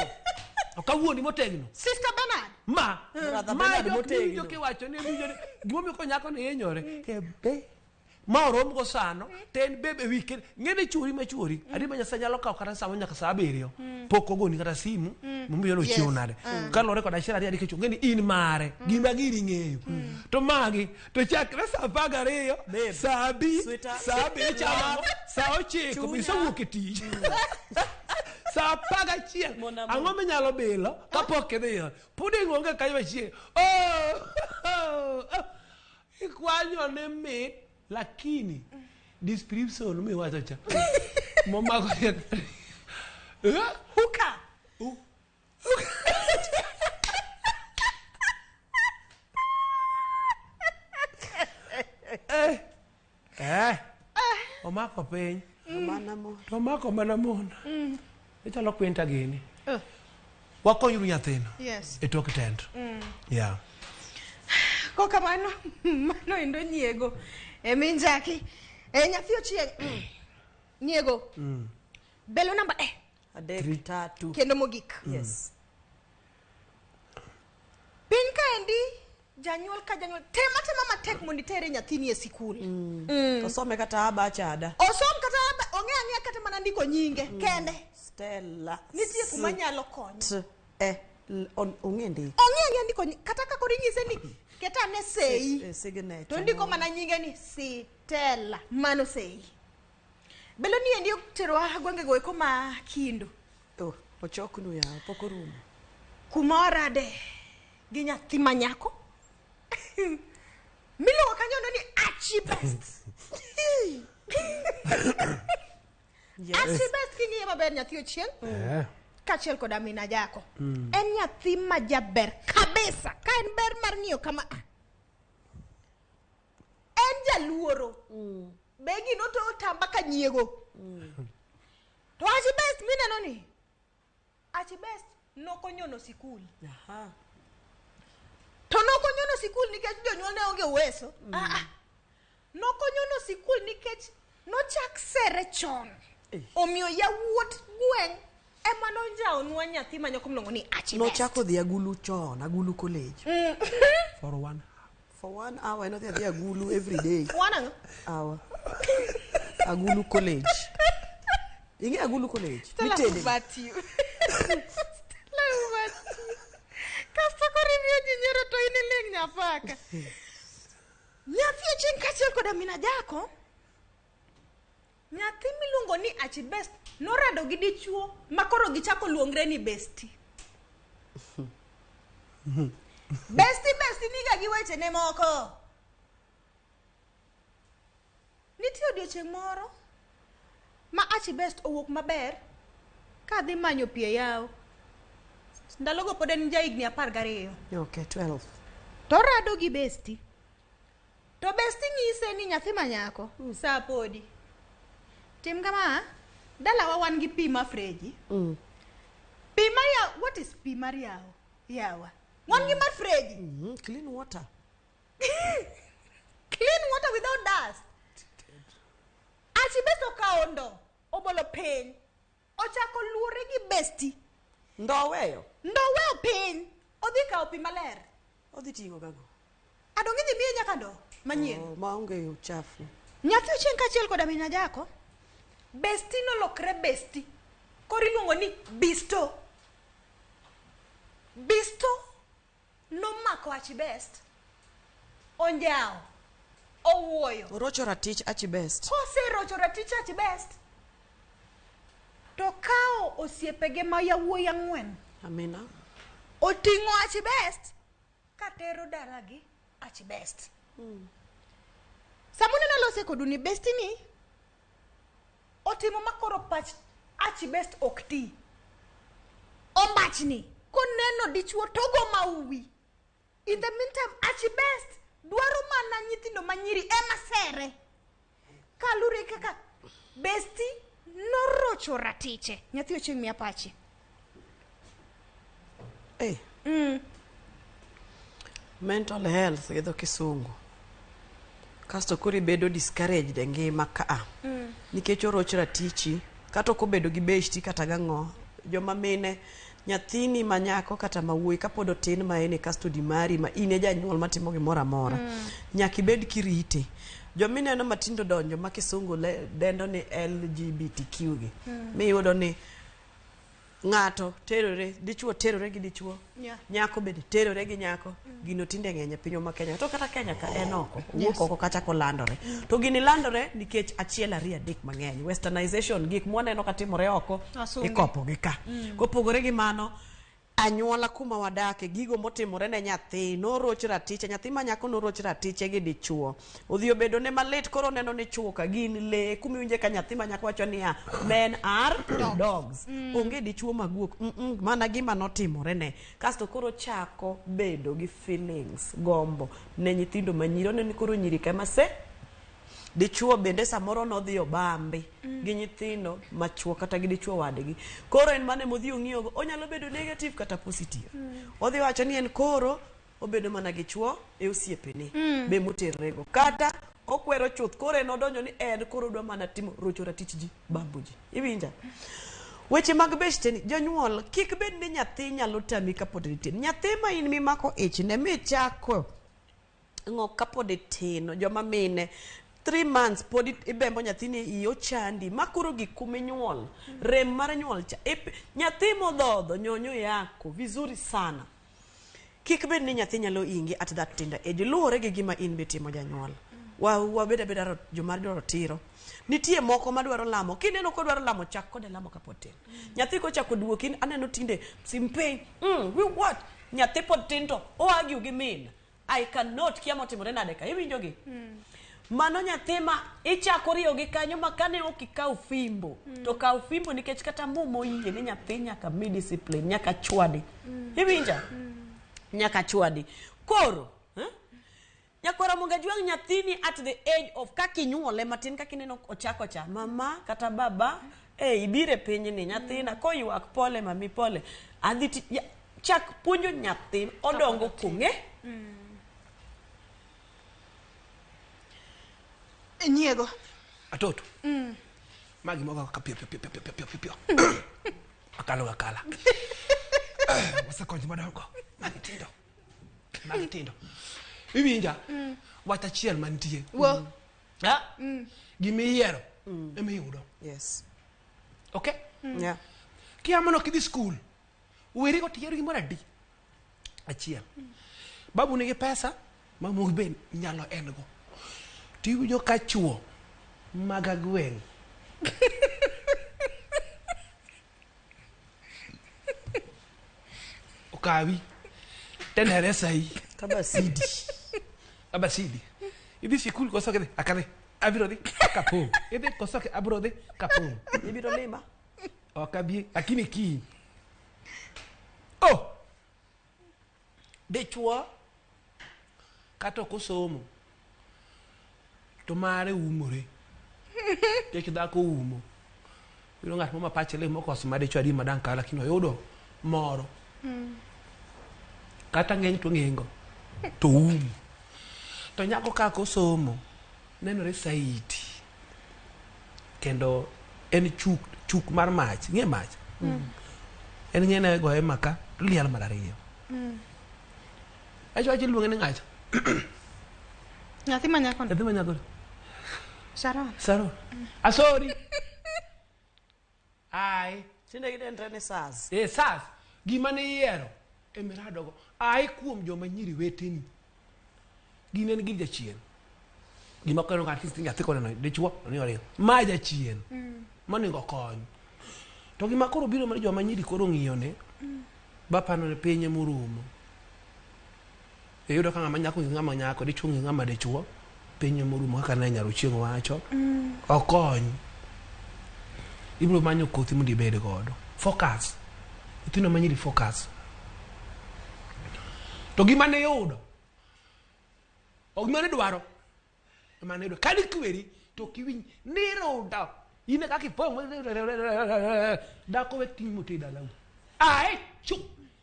Ok awuondi motegno. Sister Bernard. Ma Brother ma Bernard jok motegno. miwinjo kiwacho ni winjo ni gimomiyo ko nyako ni hinyore kebe ma oromgo sano to en bebe wi kend ng'e ni chuori ma chuori adi ma Nyasaye nyalo kawo kata samo nyaka saa abiriyo pok ogoni kata simu momiyo ni ochiewo Yes. nade kaluwore kod achiel ariyo adek ochiewo ng'e ni in mare gima giri ng'eyo to magi to chakre saa 12 saa 5 Sweetheart. saa 7 chamo saa 9 Chunya. isewuok e tich saa 11 Mon amour. ang'o minyalo bilo kapok idhi ot puding onge kanyo machiegni oh, oh, oh. ikwanyo ne mit lakini description miwacho cha momako Eh? Huka. Eh. Eh. Omako piny Mana mo. to omako mana mon ichalo kwinta gini Oh. wakonyuru nyathino Yes. e tok tent yeah Kokamano, mano endo nyiego. E minjaki. E nyathi ochieng'. Nyiego. Belo namba e Adek, tatu. kendo mogik. Yes. Piny kaendi janyuol ka janyuol tema tema matek mondo itere nyathini e sikul. Osome kata aba achada. Osom kata ong'e ang'eya kata mana ndiko nyinge kende. Stella. Nitie kuma nyalo konyo. T E L ong'e ndiko. Ong'e ang'eya ndiko kata ka koro inyise ni ketane sei. Eh, Signature. To ndiko mana nyinge ni Sitela mano sei. Belo ni endi oterowa gwengego eko ma Kindo. Oh, ochoknu ya pok orumo. Kuma warade gi nyathi ma nyako. Miluongo kanyono ni Archie Best. Yes. Archie Best king'iye maber nyathi ochieng' Eh. kaachiel kod Amina Jako. En nyathi ma jaber kabisa. Ka en ber mar ng'iyo kama ah. En jaluoro. Be gino to otamba ka nyiego. To Archie Best mineno ni Archie Best nokonyono sikul. Aha. To nokonyono sikul nikech jonyuol ne onge uweso. Ah, ah. Nokonyono sikul nikech nochak sere chon. Omiyo yawuot gweng' ema nonjawonwa nyathi ma nyako miluongo ni Archie Best. Nochako dhi agulu chon, agulu college. For one For 1 hour enodhi adhi agulu every day. Wan ang'o? Hour. Agulu college. Ing'e agulu college? Stella Mitede. Ubati. Stella Ubati. Kasto koro imiyo ji nyiero to in iling' nyapaka. Nyathi ochieng' kaachiel kod Amina Jako, nyathi miluongo ni Archie Best norado gi dichuo ma koro gichako luongre ni besti. Besti besti niga gi wechene moko. Nitie odiochieng' moro ma Archie Best owuok maber kadhi manyo pi e yawo. Ndalogo pod en jahigni 12. Okay, 12. To orado gi besti. To besti nyise ni nyathi ma nyako saa podi. Tim kama, dalawa wan gi pi ma freji. Pi mar yawo, what is pi mar yawo? Yawa. Wan gi mar freji. Clean water. Clean water without dust. Archie Best okawo ndo, obolo piny. Ochako luore gi besti. Ndo oweyo. Ndo oweyo piny. Odhi kawo pi maler. Odhi ting'o gago. Adong' idhi miye nyaka ndo manyien. Oh, maonge uchafu. Nyathi Ochieng' kaachiel koda min Ajako, besti nolokre besti. Koro iluongo ni bisto. Bisto nomako Achibest, onjawo, owuoyo. Orocho ratich Achibest. Koserocho ratich Achibest, to kawo osiepege ma yawuoyi ang'wen. Amina. Oting'o Achibest katero dalagi Achibest. Sama uneno lose kodu ni besti ni otimo makoro pach Achibest ok ti. Ombachni koneno dichuo togo mauwi. In the meantime Achibest dwaro mana nyithindo manyiri ema sere. Kalure kaka besti norocho ratiche. Nyathi Ochieng' miya pachi. Mental health gi dho kisungu. Kasto koro ibedo discouraged e ngima kaa. Nikech oroch ratichi, kata ok obedo gi beshti kata gang'o, joma mine, nyathini ma nyako kata ma wuoyi kapod otin ma en e custody mari ma in e janyuol matimo gimoro amora, nyaka ibed kirite. Joma ineno matindo donjo ma kisungu dendo ni LGBTQ gi, miyudo ni ng'ato terore, dichuo terore gi dichuo, nyako bende terore gi nyako, gino tinde ng'eny e pinywa ma Kenya. To kata Kenya ka en oko, owuok oko kachako landore. To gini landore nikech achiel ariyo adek mang'eny. Westernization, gik mwaneno katimore oko, ikopo gi ka. Kopogore gi mano, anyuola kuma wadake, gigo motimore ne nyathi, noroch ratiche, nyathi ma nyako noroch ratiche gi dichuo. Odhi obedo ne malit, koro oneno ni chuo ka gin lee, kumiwinje ka nyathi ma nyako wacho niya, men are dogs. Onge dichuo maguok, mana gima notimore ne. Kasto koro chako bedo gi feelings, gombo ne nyithindo manyiri, oneno ni koro nyiri kema se. Dichuo bende samoro nodhi obambi gi nyithindo machuo kata gi dichuo wadgi. Koro en mane modhi ong'iyogo, onyalo bedo negative kata positive. Odhi wacho ni en koro obedo mana gi chuo e osiepene be moterrego. Kata okwero chuth, koro en odonjo ni en koro odwa mana timo rocho ratich ji, bambo ji. Iwinja? Weche mag beshteni, jonyuol, kik bed ni nyathi nyalo tami kapod itin. Nyathi ma in mimako ichne michako ng'o kapod itin, joma mine 3 months pod ibembo nyathini iyi ochandi ma koro gik kuminyuol, rem mar nyuol cha nyathi modhodho nyonyo yako vizuri sana. Kik bed ni nyathi nyalo ingi at that tender age, luwore gi gima in be timo janyuol. Wabed abeda joma dwaro tiro. Nitie moko madwaro lamo, kineno kodwaro lamo chak kode lamo kapod tin. Nyathi kochako duoki, aneno tinde simpe, we what? Nyathi pod tin to o argue gi min. I cannot kia motimore nade ka, iwinjo gi? Mano nyathi ma ichako riyo gi kanyo ma kane ok ikaw fimbo, to kaw fimbo nikech kata muma oyie ni nyathi nyaka mi discipline, nyaka chwadi. Iwinja? Nyaka chwadi. Koro, nyakwara Munga Jwang' nyathini at the age of kaka inyuole matin kaka ineno ochako cha, mama kata baba, ibire pinyni nyathina koywak pole mami pole. Adhi chak puonjo nyathi odongo kong'e. Nyiego. Atoto. Magi moko ka piyo piyo piyo piyo piyo piyo. Akalo akala. Wasekonyo madongo. Magi tindo. Magi tindo. Iwinja? Wach achiel mantie. Wo. Gimiyiero emiyudo. Yes. Okay? Yeah. Kiamono kidhi skul, weri go tiyiero gimoro adi? Achiel. Babu nigi pesa, mamu be nyalo en go. Tiwinjo ka chuo mag agweng'. Okawi. Tenere sahi. Kabasidi. Kabasidi. Idhi sikul koso kidhi? Akadhi. Abiro dhi kapong. Idhi koso abiro dhi kapong. Ibiro lima? Ok abi, lakini kiny. Oh! Dichuo kata ok osomo to mare umore. Nikech dhako umo. Yudo ng'at moro ma pache ling' mokoso ma dichuo adi madang' kaw lakini oyudo moro. Kata ng'eny to ng'engo to umo. To nyako kaka osomo nenore saidi. Kendo en chuk mar mach, ng'e mach. En ng'ene goye maka to liel mar ariyo. Acho acho iluonge ni ng'acha. Nyathi ma nyako no. Nyathi ma nyako no. Sharon. Sharon. Asori. Ai. Tinde gidendre ni SARS. Eh, SARS. Gima ne iyiero emiradogo. Ai kuom joma nyiri weteni. Gin en gir jachien. Gima konyo ka artist nyathi koneno dichuo ni oringo. Ma jachien. Monego kony. To gima koro biro mar joma nyiri koro ng'iyo ne. Bapano ne piny morumo. Iyudo ka ng'ama nyako gi ng'ama nyako, dichuo gi ng'ama dichuo, piny morumo kaka ne nyar Ochieng wacho. Okony. Ibiro manyo kothi mondo ibed godo. Focus. Nyithindo ma nyiri focus. To gima ne yudo. Ok gima ne dwaro. Ema ne dwaro. Kani kweri to ok iwinj ni ruda. In e kaka ipong' dhako we ting' mote dalau. Ae chu.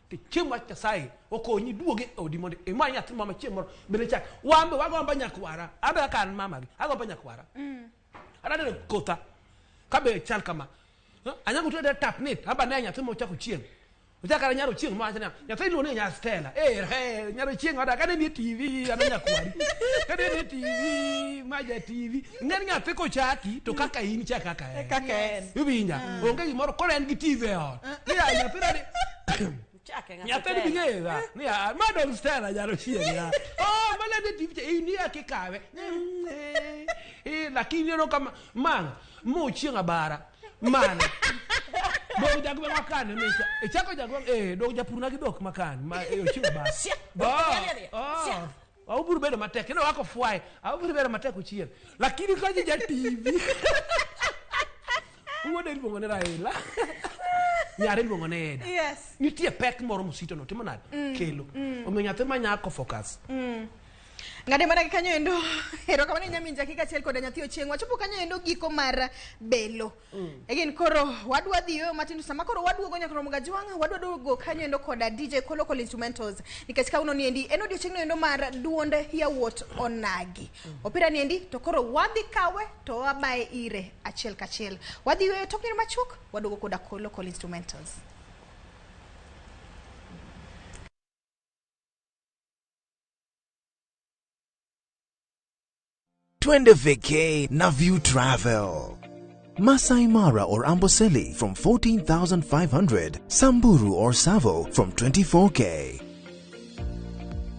To chieng' wach Nyasaye okonyi duoge e odi mondo imany nyathi mama chieng' moro bende chak. Wan be wagombo nyakwara. An be kaka an mamagi. Agombo nyakwara. Adwa kotha. Ka be chal kama. Anyango tuo tap nit. Aba ne nyathi mochako chieng'. Ochako kata nyar Ochieng' mawacho niya, nyathi iluongo ni nyar Stella. Eh, eh, nyar Ochieng' oda kane nie TV, an nyakwari. Kane nie TV, ma ja TV. Ng'eni nyathi kochaki to kaka in cha kaka en. Kaka en. Iwinja. Onge gimoro koro en gi TV e ot. Ni ya nyathi nadi Chake ng'ato nyathi telo. ni bing'eyo ga. Ni ya ma dong Stella nyar Ochieng' ya. Oh, mana ne TV cha in ya kikawe. Eh, lakini ineno kama ma mo Ochieng' abara. Mana. Dong jagweng' makane micha. Ichako jagweng' eh dong japur na gi dhok makane ma e Ochieng' abara. Sia. Oh, oh. Sia. Aubiro bedo matek. Kendo wako fwaye. Aubiro bedo matek Ochieng'. Lakini ka ja TV. Wuode iluongo ni Raila. Nyare iluongo ni Eda. Yes. Nitie pek moro mosito no timo nade? Kelo. Omiyo nyathi ma nyako focus. Ng'ade mana gi kanyo endo erokamano nyamin Jackie kaachiel koda nyathi Ochieng'. Wachopo kanyo endo giko mar belo. Again koro wadwa dhi yoyo matin to sama koro waduogo nyaka romo gajwang' wadwa duogo kanyo endo koda DJ Kolo Kolo Instrumentals nikech kawuono ni endi en odiochieng' no endo mar duond yawuot onagi. Opira ni endi to koro wadhi kawe to wabaye ire achiel kachiel. Wadhi yueyo tok nyiri machuok waduogo koda Kolo Kolo Instrumentals. Twende vacay na View Travel. Masai Mara or Amboseli from 14,500, Samburu or Savo from 24K.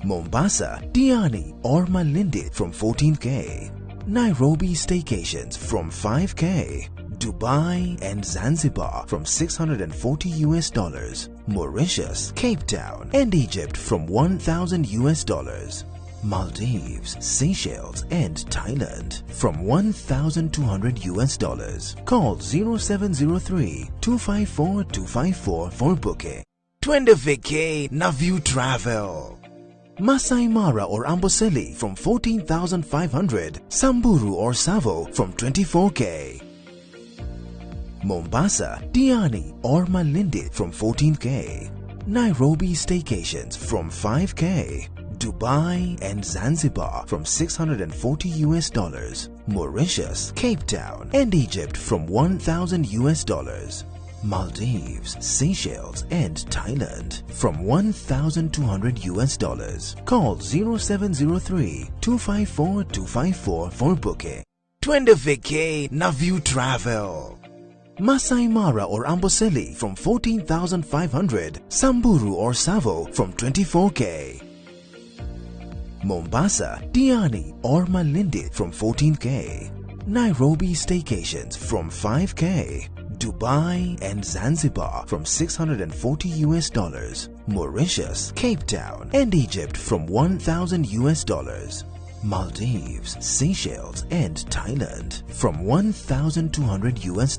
Mombasa, Diani or Malindi from 14K. Nairobi staycations from 5K. Dubai and Zanzibar from $640 US. Mauritius, Cape Town and Egypt from $1,000 US. Maldives, Seychelles and Thailand from $1,200 US. Call 0703 254 254 for booking. Twende vacay na View Travel. Masai Mara or Amboseli from 14,500, Samburu or Savo from 24K. Mombasa, Diani or Malindi from 14K. Nairobi staycations from 5K. Dubai and Zanzibar from $640 US. Mauritius, Cape Town and Egypt from $1,000 US. Maldives, Seychelles and Thailand from $1,200 US. Call 0703 254 254 for booking. Twende vacay na View Travel. Masai Mara or Amboseli from 14,500, Samburu or Savo from 24K. Mombasa, Diani or Malindi from 14K. Nairobi staycations from 5K. Dubai and Zanzibar from $640 US. Mauritius, Cape Town and Egypt from $1,000 US. Maldives, Seychelles and Thailand from $1,200 US.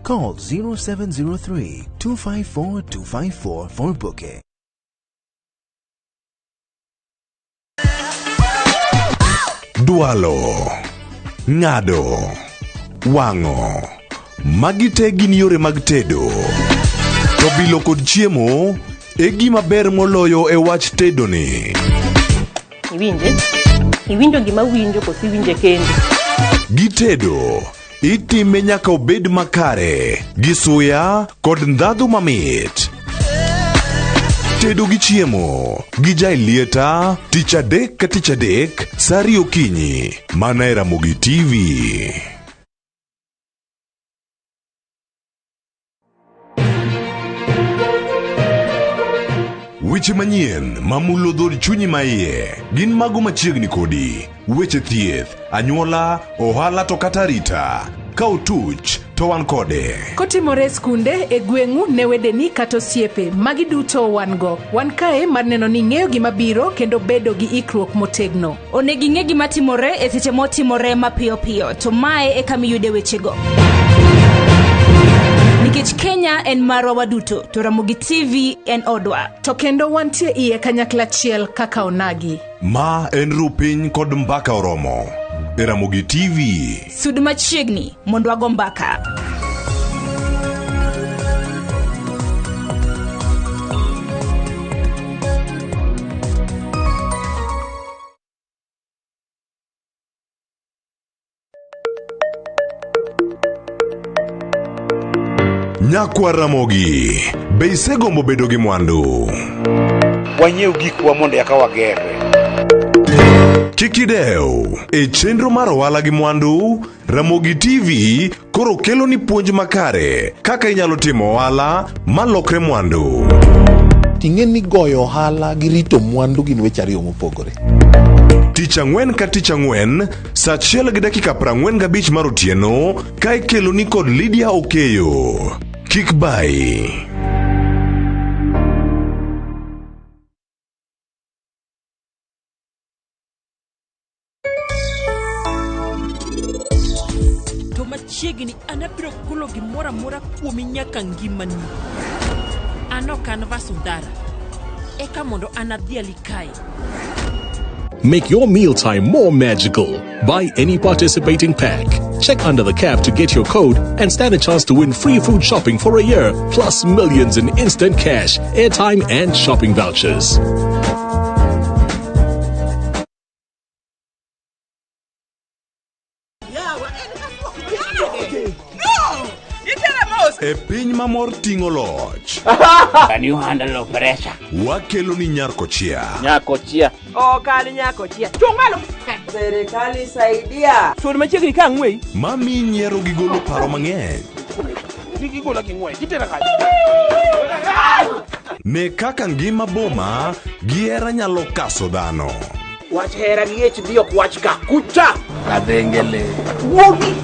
Call 0703 254 254 for booking. Dwalo, ng'ado, wang'o. Magi te gin yore mag tedo. To bilo kod chiemo e gima ber moloyo e wach tedoni. Iwinje? Iwinjo gima winjo koso iwinje kendi? Gitedo, itime nyaka obed makare, gi suya kod ndhadhu mamit. Tedo gi chiemo gi Jailieta tich adek ka tich adek sa ariyo okinyi mana e Ramogi TV. Weche manyien mamulo dhood chunyi maiye gin mago machiegni kodi. Weche thieth, anyuola, ohala to kata arita. Ka otuch to wan kode. Kotimore e skunde, e gweng'u, ne wedeni kata osiepe, magi duto wan go. Wan kae mar neno ni ing'eyo gima biro kendo bedo gi ikruok motegno. Onego ing'e gima timore e seche motimore mapiyo piyo, to mae e kama iyude wechego. Nikech Kenya en marwa waduto, to Ramogi TV en odwa. To kendo wantie iye kanyakla achiel kaka onagi. Ma en Rupiny kod Mbaka Oromo e Ramogi TV. Sud machiegni mondo wago mbaka. Nyakwar Ramogi, be isegombo bedo gi mwandu? Wanyiew gikwa mondo eka wagerre. Kik idew. E chenro mar ohala gi mwandu, Ramogi TV koro kelo ni puonj makare kaka inyalo timo ohala malokre mwandu. Ting'e ni goyo ohala gi rito mwandu gin weche ariyo mopogore. Tich ang'wen ka tich ang'wen, saa achiel gi dakika 45 mar otieno, ka ikeloni kod Lydia Okeyo. Kik bayi. To machiegni an abiro golo gimoro amora kuomi nyaka ngimani. An ok an Vasundara. Eka mondo an adhiali kae. Make your mealtime more magical. Buy any participating pack. Check under the cap to get your code and stand a chance to win free food shopping for a year, plus millions in instant cash, airtime, and shopping vouchers. E piny ma mor ting'o loch. Can you handle pressure? Wakelo ni nyar kochia. Nyakochia. Ok an nyakochia. Chung' malo. Serikali saidia. Sud machiegni ka ang'weyi. Mami nyiero gi golo paro mang'eny. Gigola gi ng'wech, gitera kanye? Ne kaka ngima boma gi hera nyalo kaso dhano. Wach hera gi HD ok wach ka. Kucha! Kadhengele. Wuogi!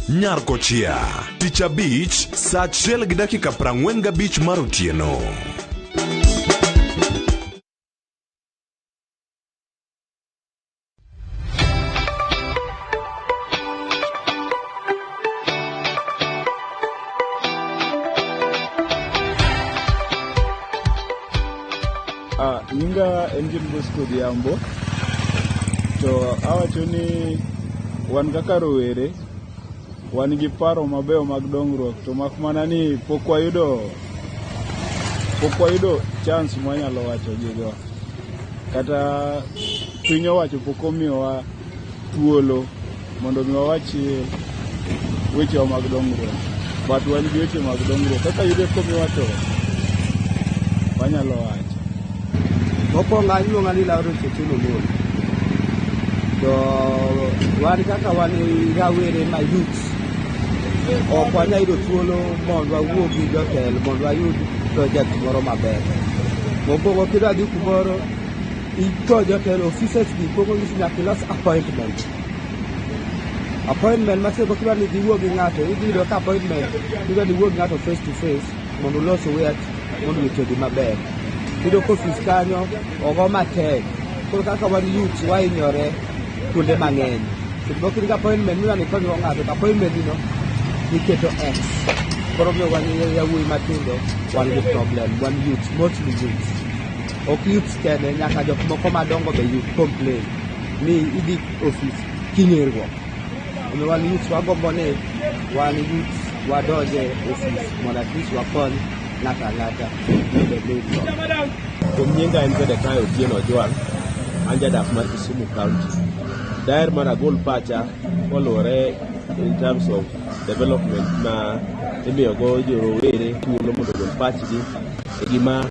Nyar kochia. Tich abich, saa achiel gi dakika 45 mar otieno. Ah, nyinga en John Bosco Odhiambo. To awacho ni wan kaka rowere wan gi paro mabeyo mag dongruok to mak mana ni pok wayudo chance mwanyalo wacho gigo. Kata piny owacho pok omiyowa thuolo mondo mi wawach wechewa mag dongruok. But wan gi weche mag dongruok. Kaka yude komiwa to wanyalo wacho. Mokwongo an iluonga ni Lawrence Otieno Omolo. To wan kaka wan rawere ma youths, ok wanyal yudo thuolo mondo wawuo gi jotelo mondo wayud project moro maber. Mokwongo kidwa dhi kumoro, ito jotelo offices gi kuongo nyisi nyaka ilos appointment. Appointment ma seche kidwa ni iwuo gi ng'ato, idhi yudo ka appointment idwa ni iwuo gi ng'ato face to face mondo ulos wach mondo weche odhi maber. Iyudo ka ofis kanyo ogo matek. Koro kaka wan youths wahinyore kuonde mang'eny. Seche moko in gi appointment midwa ni ikonygo ng'ato to appointment no iketo X. Koro omiyo wan yawuoyi matindo wan gi problem, wan youths, mostly youths. Ok youths kende, nyaka jok moko madongo be youth complain ni idhi ofis kinyerruok. Omiyo wan youths wagombo ni wan youths wadonj e ofis mondo at least wakony ng'ato ang'ata e main road. Kuom nyinga en Zedekiah Otieno Ojwang', an jadak mar Kisumu County. Daher mar agol pacha koluwore in terms of development ma Imiyogo jorowere thuolo mondo ogol pachgi e gima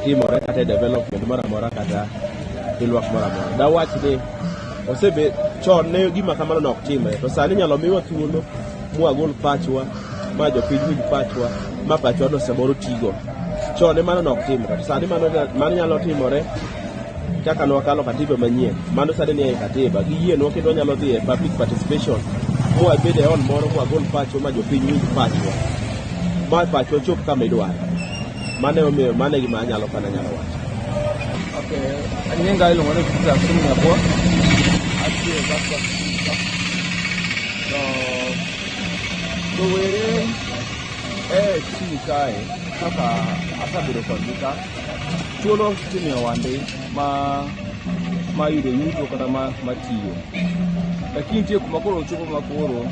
timore kata e development moro amora kata e lwak moro amora. Dawach ni osebet chon ne gima kamano ne ok timre to sani inyalo miwa thuolo mwagol pachwa ma jopiny winj pachwa ma pachwa no samoro tigo. Chon ne mano ne ok timre to sani mano, mano nyalo timore kaka nwakalo katiba manyien mano sani ni e katiba giyienwa kendo wanyalo dhi e public participation mwabed e hall moro mwagol pachwa ma jopiny winj pachwa ma pachwa chop kama idwaro. Mano emomiyo mano e gima anyalo kana anyalo wacho. Okay, nyinga iluongo ni Peter Asumu Nyabwa. Atiyo e Passport To rowere e chini kae kaka asebedo kodgi ka thuolo timiyowa ndi ma ma yudo yuto kata ma matiyo. Lakini nitie kuma koro ochopo ma koro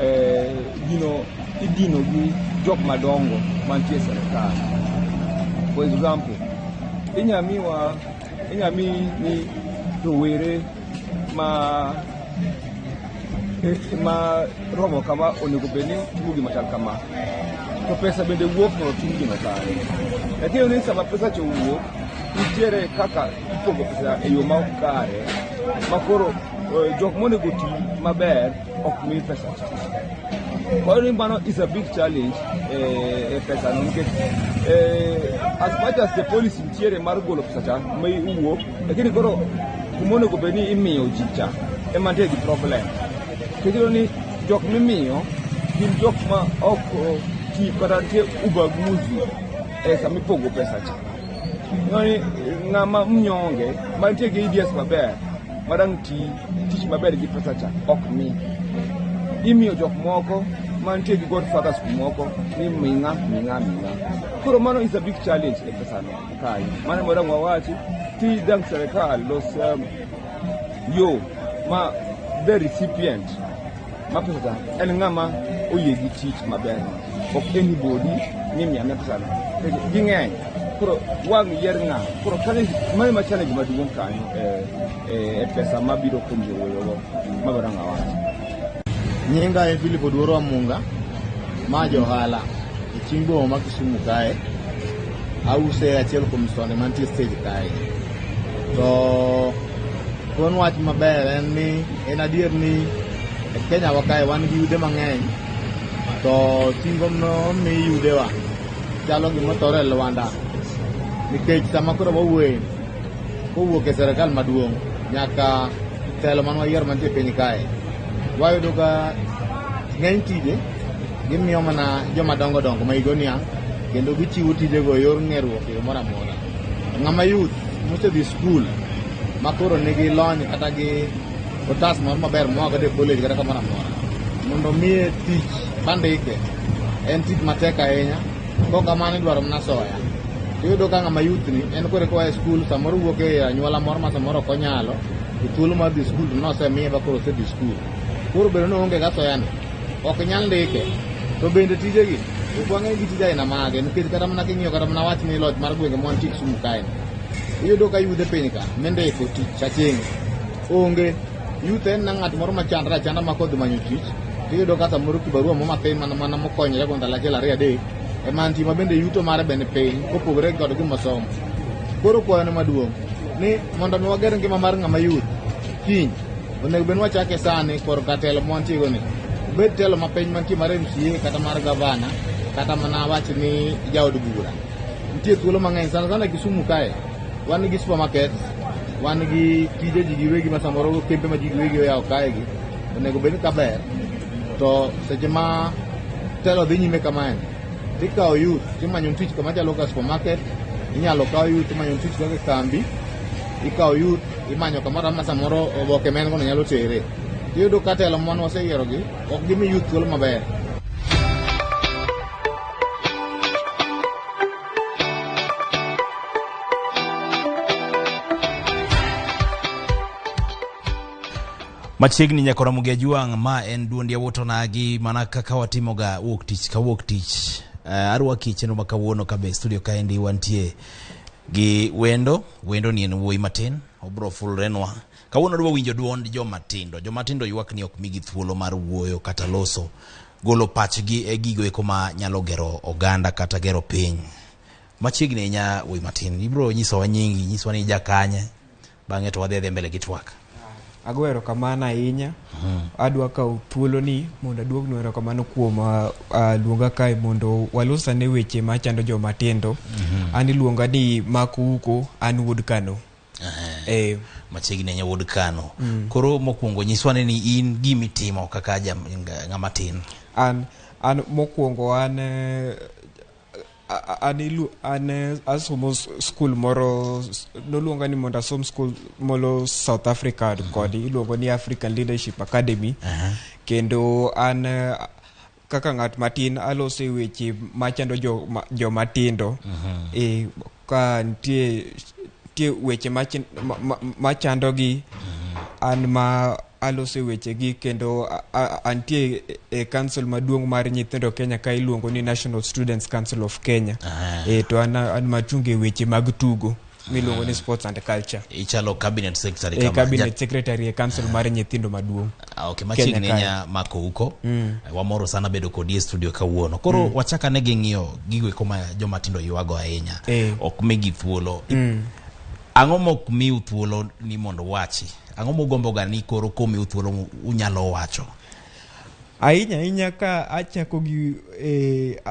eh, gino idino gi jok madongo mantie e sirkal. For example, inya miwa inya mi ni rowere ma ma romo kama onego bed ni timo gima chal kama to pesa bende wuok mondo otim gino kanyo. Lakini ni sama pesa cha owuok nitiere kaka ipogo pesa e yo ma ok kare ma koro eh, jok monego ti maber ok mi pesa cha. Koro ni mano is a big challenge eh, e pesa no nikech eh, as much as the policy nitiere mar golo pesa cha ma iwuok lakini koro kuma onego bed ni imiyo ji cha ema nitie gi problem. Nikech iyudo ni jok mimiyo gin jok ma ok ti kata nitie ubaguzi e sama ipogo pesa cha. Iyudo ni ng'ama mnyonge mantie gi ideas maber madang' ti tich maber gi pesa cha ok mi. Imiyo jok moko mantie gi godfathers kumoko ni ming'a ming'a ming'a. Koro mano is a big challenge e pesa no kanyo. Mano ema dang' wawachi ti dang' sirkal los yo ma the recipient ma pesa cha en ng'ama oyie gi tich maber ok anybody ni miya miya pesa no. Nikech ging'eny koro wang' yier ng'a koro challenge mano ema challenge maduong' kanyo e, e, e pesa mabiro kuom jowuoyogo mago dang' awachi. Nyinga en Philip Oduoro Amunga, ma johala e chuny boma ma Kisumu kae. Ause achiel kuom stonde mantie stage kae. To thuon wach maber en ni en adier ni e Kenya wa kae wan gi yudhe mang'eny to singo momi yudhewa chalo gima othore e lwanda nikech sama koro wawuoye kowuok e sirkal maduong' nyaka telo mane wayiero mantie e piny kae wayudo ka ng'eny tije gimiyo mana joma dongo dongo ma higa oniang' kendo gichiwo tijego e yor ng'eruok e yo moro amora. Ng'ama youth mosedhi skul ma koro nigi lony kata gi otas moro maber moa godo e college kata kamoro amora mondo miye tich bandike en tich matek ahinya kok kamano idwaro mana soya tiyudo ka ng'ama youth ni en kore koa e skul samoro wuok e anyuola moro ma samoro ok onyalo to thuolo mar dhi skul to nosemiye ba koro osedhi skul koro bedo ni oonge ga soya ni ok nyal ndike to bende tijegi ok wang'e gi tije aina mage nikech kata mana king'iyo kata mana wach ni loch mar gwenge mwantie Kisumu kae ni iyudo ka yudhe piny ka mindiko tich aching' onge youth en na ng'at moro machandre achanda ma kodhi manyo tich tiyudo ka samoro kibarua mo mathin mana mana mokonyre go ndalo achiel ariyo adek ema nitie ma bende yuto mare be ni piny kopogore kod gima osomo koro kwayone maduong' ni mondo mi wager ngima mar ng'ama youth kiny onego bed ni wachake sani korka telo mwantie go ni obed telo mapiny mantie mar MCA kata mar gavana kata mana wach ni jaod bura nitie thuolo mang'eny sana sana Kisumu kae wan gi supermarket wan gi tije ji giwegi ma samoro kembe ma ji giwegi oyawo kae gi onego bed ni kaber to seche ma telo dhi nyime kamae tikawo youth timanyo tich kama chalo ka supermarket inyalo kaw youth imanyo tich kaka e kambi ikawo youth imanyo kamoro ma samoro oboke ma en gono nyalo tere tiyudo ka telo mwan waseyierogi ok gimi youth thuolo maber. Machiegni nyaka Ramogi Ajwang', ma en duond yawuot onagi mana kaka watimoga wuok tich ka wuok tich. Arwaki e chenro ma kawuono ka be e studio kaendi wantie gi wendo, wendo ni en wuoyi matin, obro fulrenwa. Kawuono dwa winjo duond joma tindo. Joma tindo ywak ni ok migi thuolo mar wuoyo kata loso. golo pachgi e gigo eko ma nyalo gero oganda kata gero piny. Machiegni ahinya wuoyi matin, ibiro nyisowa nyingi, nyisowa ni jakanye, bang'e to wadhi adhiya mbele gi twak. Ago erokamano ahinya. Adwa kawo thuoloni mondo aduoknu erokamano kuom luonga kae mondo walos ane weche machando joma tindo. An iluonga ni Mark Ouko, an wuod Kano. Eh. Machiegni ahinya wuod Kano. Koro mokwongo nyiswa ni in gimitimo kaka ng'ama tin. An mokwongo an an ilu, an asomo skul moro, noluonga ni mondo asom skul moro South Africa kodi iluongo ni African Leadership Academy. Kendo an kaka ng'at matin aloso e weche machando joma tindo. Ka nitie weche machandogi, an ma aloso e wechegi kendo antie e council maduong' mar nyithindo Kenya ka iluongo ni National Students Council of Kenya. To an machung' e weche mag tugo miluongo ni Sports and Culture. Ichalo cabinet secretary kama. Cabinet secretary e council mar nyithindo maduong'. Okay, machiegni ahinya Mark Ouko. Wamoro sana bedo kodi e studio kawuono. Koro wachak ane gi ng'iyo gigo eko ma joma tindo ywago ahinya. Ok migi thuolo. Ang'o mok miu thuolo ni mondo wachi? Ang'o mugombo ga ni koro komiu thuolo unyalo wacho? Ahinya ahinya ka achako gi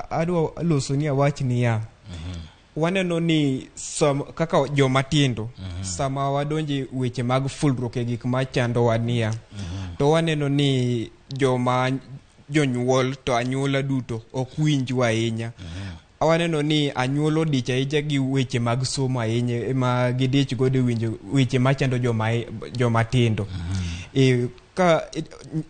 adwa loso ni awach niya. Waneno ni kaka joma tindo, sama wadonje weche mag fulruok e gik machandowa niya, to waneno ni joma jonyuol to anyuola duto ok winjwa ahinya. Waneno ni anyuola odich ahinya gi weche mag somo ahinya ema gidich godo winjo weche machando joma tindo. Ka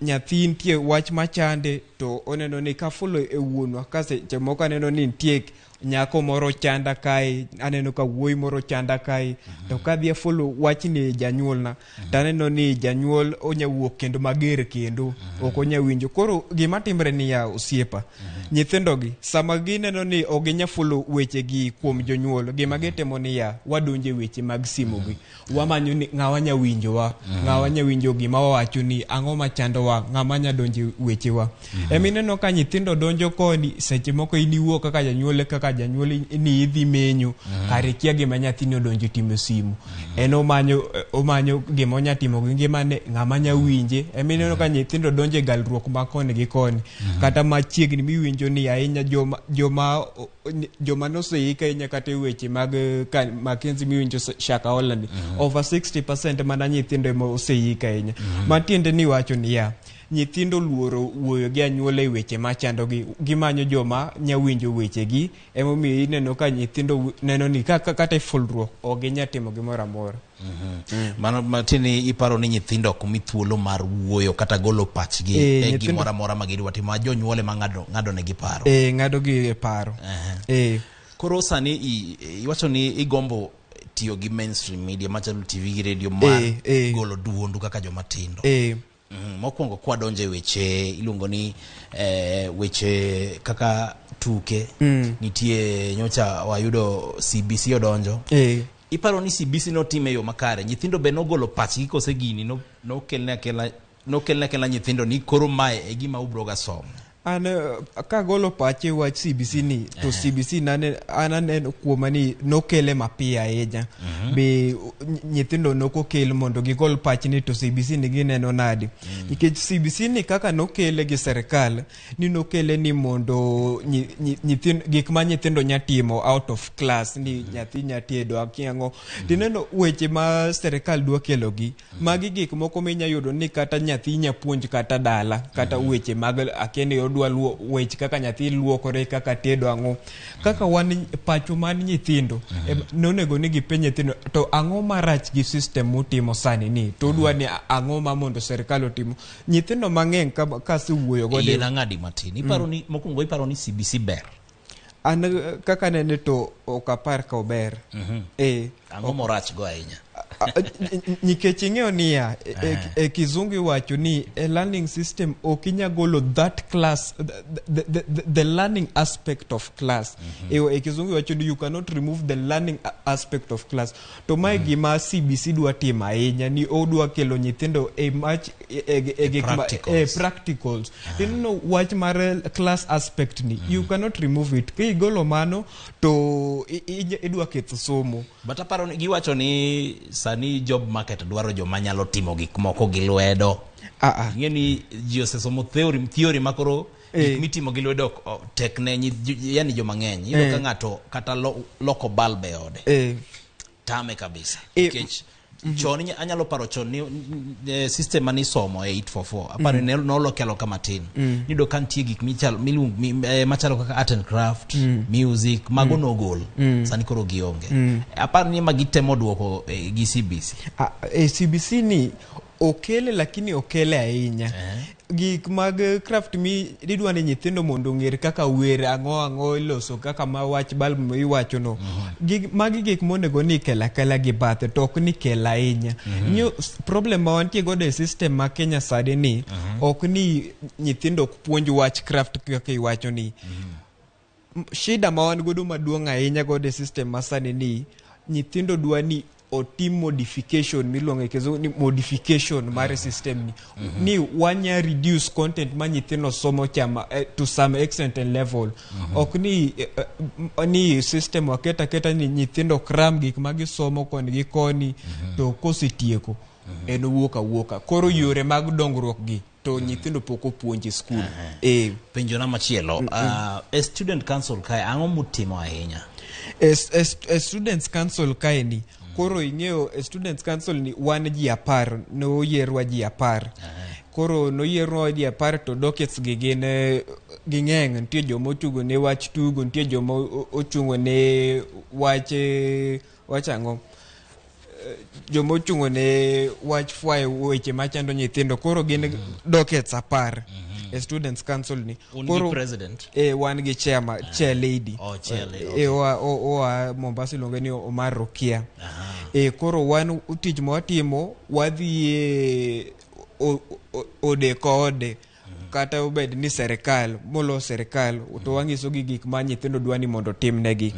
nyathi nitie wach machande to oneno ni kafulo e wuonwa, ka seche moko aneno ni nitie nyako moro chanda kae, aneno ka wuoyi moro chanda kae, to kadhi afulo wachni janyuolna, to aneno ni janyuol onya wuok kendo mager kendo, ok onya winjo. Koro gima timre niya osiepa, nyithindogi sama gineno ni ok ginya fulo wechegi kuom jonyuol, gima gitimo niya, wadonje weche mag simugi, wamanyo ni ng'awa nya winjowa, ng'awa nya winjo gima wawacho ni ang'o machandowa, ng'ama nya donje wechewa. Emineno ka nyithindo donjo koni, seche moko in iwuok kaka janyuol, kaka janyuol ni idhi menyo, kare ikia gima nyathini odonjo timo e simu. En omanyo gima onya timo gi ngimane, ng'ama nya winje. Emineno ka nyithindo donjo e galruok ma koni gi koni. Kata machiegni miwinjo ni ahinya joma noseik ahinya kata e weche mag Mackenzie miwinjo Shakahola ni, over 60% mana nyithindo ema oseik ahinya. Matiende ni wacho niya, nyithindo luoro wuoyo gi anyuola e weche machandogi, gimanyo joma nya winjo wechegi, emomiyo ineno ka nyithindo neno ni kata e fulruok ok ginya timo gimoro amora. Mano matiende iparo ni nyithindo ok mi thuolo mar wuoyo kata golo pachgi e gimoro amora ma gidwa timo, ma jonyuol ema ng'ado negi paro. Ng'ado gi e paro. Koro sani iwacho ni igombo tiyo gi mainstream media machalo TV gi radio mar golo duondu kaka joma tindo. Mokwongo kwadonjo e weche iluongo ni weche kaka tuke, nitie nyocha wayudo CBC odonjo. Iparo ni CBC notime e yo makare? Nyithindo be nogolo pachgi kose gini nokelne akela nyithindo ni koro mae e gima ubro ga somo? An kagolo pache wach CBC ni, to CBC an aneno kuoma ni nokele mapiyo ahinya. Be nyithindo nokokel mondo gigol pachni to CBC ni gineno nade. Nikech CBC ni kaka nokele gi serikal, ni nokele ni mondo gik ma nyithindo nya timo out of class, ni nyathi nya tedo, akia ang'o. Tineno weche ma serikal dwa kelogi, magi gik moko minya yudo ni kata nyathi nya puonj kata dala, kata weche mag akia ni odwa weche kaka nyathi luokore, kaka tedo ang'o. Kaka wan pacho man nyithindo, nonego ni gipenj nyithindo to ang'o marach gi system mutimo sani ni, to udwa ni ang'o ma mondo serikal otimo. Nyithindo mang'eny kasewuoyo godo. Yien ang'adi matin. Iparo ni mokwongo iparo ni CBC ber? An kaka nene to ok apar ka ober. Ang'o morach go ahinya? Nikech ing'eyo niya, e kizungu iwacho ni e learning system ok inya golo that class, the learning aspect of class. E kizungu iwacho ni you cannot remove the learning aspect of class. To mae gima CBC dwa timo ahinya, ni odwa kelo nyithindo e mach e gik Practicals. E practicals. Ineno wach mar class aspect ni, you cannot remove it. Kigolo mano to idwa ketho somo. But aparo ni giwacho ni sani job market dwaro joma nyalo timo gik moko gi lwedo. Ing'e ni ji osesomo theory makoro gik mitimo gi lwedo tek ne yani joma ng'eny. Iyudo ka ng'ato kata loko bulb e ode. Tame kabisa. Nikech chon anyalo paro chon ni system mane isomo e 844 aparo ni noloke aloka matin. Niyudo ka nitie gik machalo kaka art and craft, music, mago nogol. Sani koro gionge. Aparo ni ma gitemo duoko gi CBC. E CBC ni okele, lakini okele ahinya gik mag craft mi idwa ni nyithindo mondo ong'er kaka wer ang'o iloso, kaka ma wach bulb miwacho no. Magi gik monego ni ikelo akela gi bathe, to ok ni kelo ahinya. Ng'iyo problem ma wantie godo e system ma Kenya sani ni ok ni nyithindo ok puonj wach craft kaka iwacho ni. Shida ma wan godo maduong' ahinya godo e system ma sani ni nyithindo dwa ni otim modification, miluongo e kizungu ni modification mar system ni, ni wanya reduce content ma nyithindo somo chama to some extent and level. Ok ni ni system waket aketa ni nyithindo cram gik ma gisomo koni gi koni, to kosetieko en owuok awuoka. Koro yore mag dongruok gi to nyithindo pok opuonj e skul. Penjona machielo, e student council kae ang'o mutimo ahinya? E students council kae ni, koro ing'eyo e students council ni wan ji 10, noyierwa ji 10. Koro noyierwa ji 10 to dockets gi gin ging'eny. Nitie joma ochungo ne wach tugo, nitie joma ochungo ne wach wach ang'o, joma ochungo ne wach fwayo weche machando nyithindo. Koro gin dockets 10 e students council ni. Un gi president? Wan gi chairman, chair lady. Oh, chair lady, Oa Mombasa, iluonge ni Omar Rokia. Koro wan tich ma watimo, wadhi e ode ka ode, kata obed ni serikal molo serikal, to wang'iso gi gik ma nyithindo dwa ni mondo otimnegi.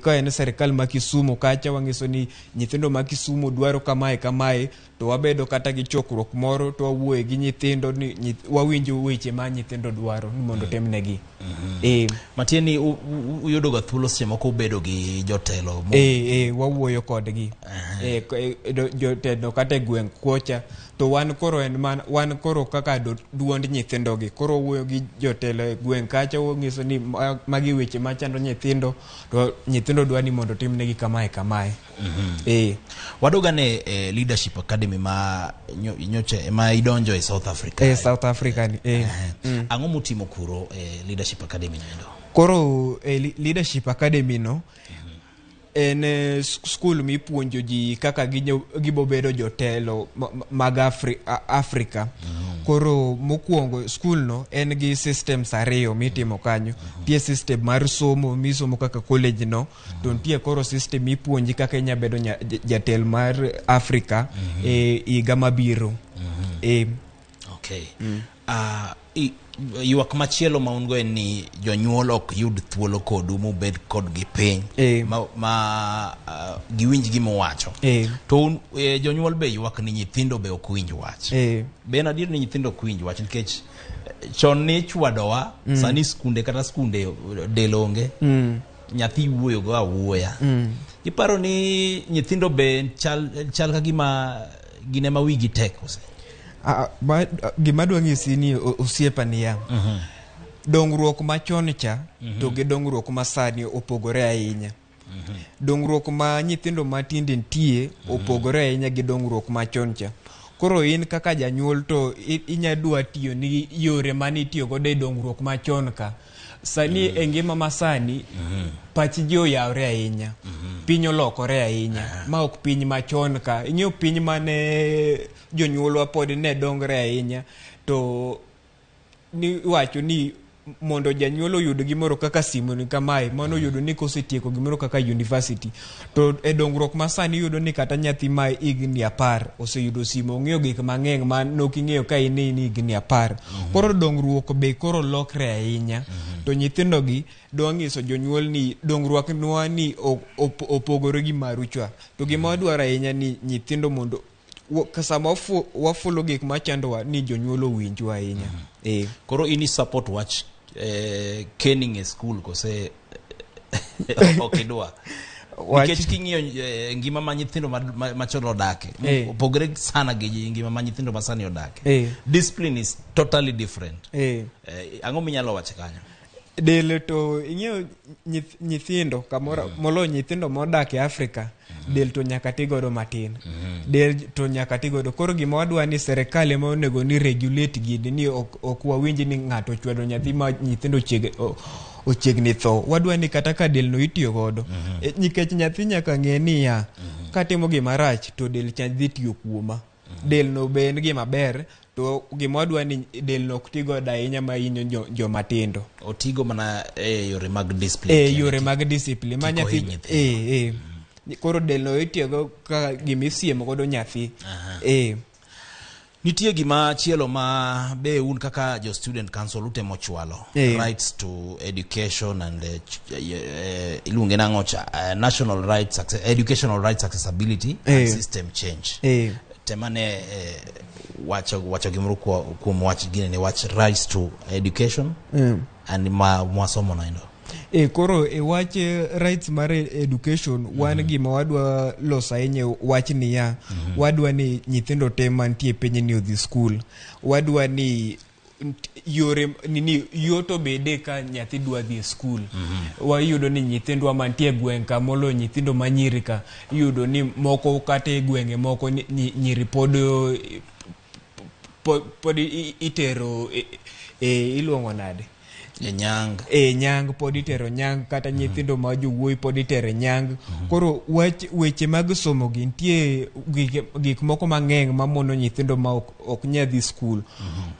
Ka en serikal ma Kisumu kacha, wang'iso ni nyithindo ma Kisumu dwaro kamae kamae, to wabedo kata gi chokruok moro to wawuoye gi nyithindo ni wawinjo weche ma nyithindo dwaro ni mondo otimnegi. Matiende ni uyudo ga thuolo seche moko ubedo gi jotelo Wawuoyo kodgi jotelo kata e gweng' kocha, to wan koro en man wan koro kaka duond nyithindo gi. Koro wawuoyo gi jotelo e gweng' kacha, wang'iso ni magi weche machando nyithindo, to nyithindo dwa ni mondo otimnegi kamae kamae. Wadoga ne leadership academy ma nyocha ma idonjo e South Africa. South Africa ni. Ang'o mutimo kuro e leadership academy noendo? Koro e leadership academy no en skul mipuonjo ji kaka gibo bedo jotelo mag Afrika. Koro mokwongo skul no en gi systems ariyo mitimo kanyo. Nitie system mar somo misomo kaka college no, to nitie koro system mipuonji kaka inya bedo jatel mar Afrika e higa mabiro. Okay. Ywak machielo ma un go en ni jonyuol ok yud thuolo kodu mubed kodgi piny ma giwinj gima uwacho. To un, jonyuol be ywak ni nyithindo be ok winj wach. Be en adier ni nyithindo ok winj wach? Nikech chon ni ichwadowa, sani skunde kata skunde del onge. Nyathi wuoyo go awuoya. Iparo ni nyithindo be chal ka gima gin ema wigi tek kose? Gima dwa nyisi ni osiepa niya, dongruok machon cha to gi dongruok masani opogore ahinya. Dongruok ma nyithindo matinde nitie opogore ahinya gi dongruok machon cha. Koro in kaka janyuol to inya dwa tiyo ni yore mane itiyo godo e dongruok machon ka. Sani e ngima masani pach ji oyawre ahinya, piny olokore ahinya ma ok piny machon ka. Ing'eyo piny mane jonyuolwa pod ne dongre ahinya, to ni iwacho ni mondo janyuol oyud gimoro kaka simu ni kamae, mano yudo ni kosetieko gimoro kaka university. To e dongruok ma sani iyudo ni kata nyathi ma higni 10 oseyudo simu, ong'eyo gik mang'eny ma nok ing'eyo ka in higni 10. Koro dongruok be koro lokre ahinya. To nyithindo gi dwa nyiso jonyuol ni dongruok nwa ni opogore gi maru cha. To gima wadwaro ahinya ni nyithindo mondo sama wafulo gik machandowa ni jonyuol owinjwa ahinya. Koro in i support wach caning e school kose ok idwa? Nikech king'iyo ngima ma nyithindo machon odake, opogore sana gi ngima ma nyithindo masani odake. Discipline is totally different. Ang'o minyalo wacho kanyo? Del to ing'eyo nyithindo kamoro moloyo nyithindo modak e Afrika, del to nyaka ti godo matin. Del to nyaka ti godo. Koro gima wadwa ni serikal ema onego ni regulate gini, ni ok wawinj ni ng'ato ochwado nyathi ma nyithindo ochiegni tho. Wadwa ni kata ka del no itiyo godo, nikech nyathi nyaka ng'e niya, katimo gima rach to del cha dhi tiyo kuoma. Del no be en gima ber, to gima wadwa ni del no ok tigo ahinya ma hinyo joma tindo. Otigo mana e yore mag discipline. E yore mag discipline ma nyathi koro del no itiyogo kaka gima isiemo godo nyathi. Nitie gima chielo ma be un kaka jo student council utemo chwalo, rights to education and iluonge nang'o cha, national rights educational rights accessibility and system change. Temane wacho gimoro kuom wach gini ni wach rights to education and ma mwasomo naendo. Koro e wach rights mar education, wan gima wadwa loso ahinya wach niya, wadwa ni nyithindo te mantie e piny ni odhi skul. Wadwa ni yore nini yot obede ka nyathi dwa dhi e skul. Wayudo ni nyithindwa mantie e gweng' ka, moloyo nyithindo manyiri ka, iyudo ni moko kata e gwenge moko nyiri pod itero iluongo nade? E nyang. E nyang, pod itero nyang, kata nyithindo ma jowuoyi pod itero nyang. Koro weche mag somo gi nitie gik moko mang'eny mamono nyithindo ma ok nyal dhi skul.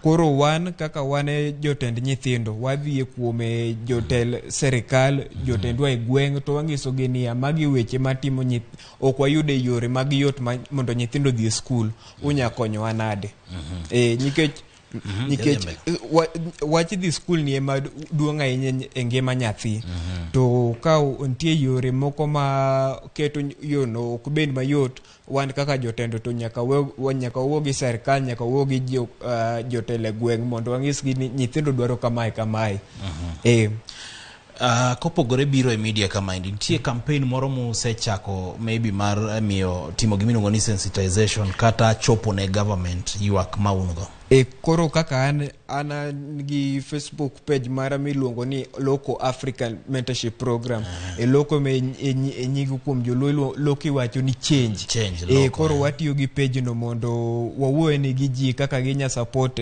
Koro wan kaka wan e jotend nyithindo, wadhi e kuom jotel serikal, jotendwa e gweng', to wang'iso gi niya, magi weche matimo ok wayudo e yore mag yot mondo nyithindo odhi e skul. Unya konyowa nade? Nikech wach dhi skul ni ema duong' ahinya e ngima nyathi. To ka nitie yore moko ma keto yono ok bed mayot, wan kaka jotendo to nyaka wawuo gi serikal, nyaka wawuo gi jotelo e gweng' mondo wang'isgi ni nyithindo dwaro kamae kamae. Kopogore biro e media kamaendi, nitie campaign moro musechako maybe mar miyo timo gimiluongo ni sensitization kata chopo ne government ywak ma un go? Koro kaka an gi Facebook page mara miluongo ni Loko African Mentorship Program. E Loko me e nying kuom joluo, Loko iwacho ni change. Koro watiyo gi page no mondo wawuoye ni gi ji kaka ginya support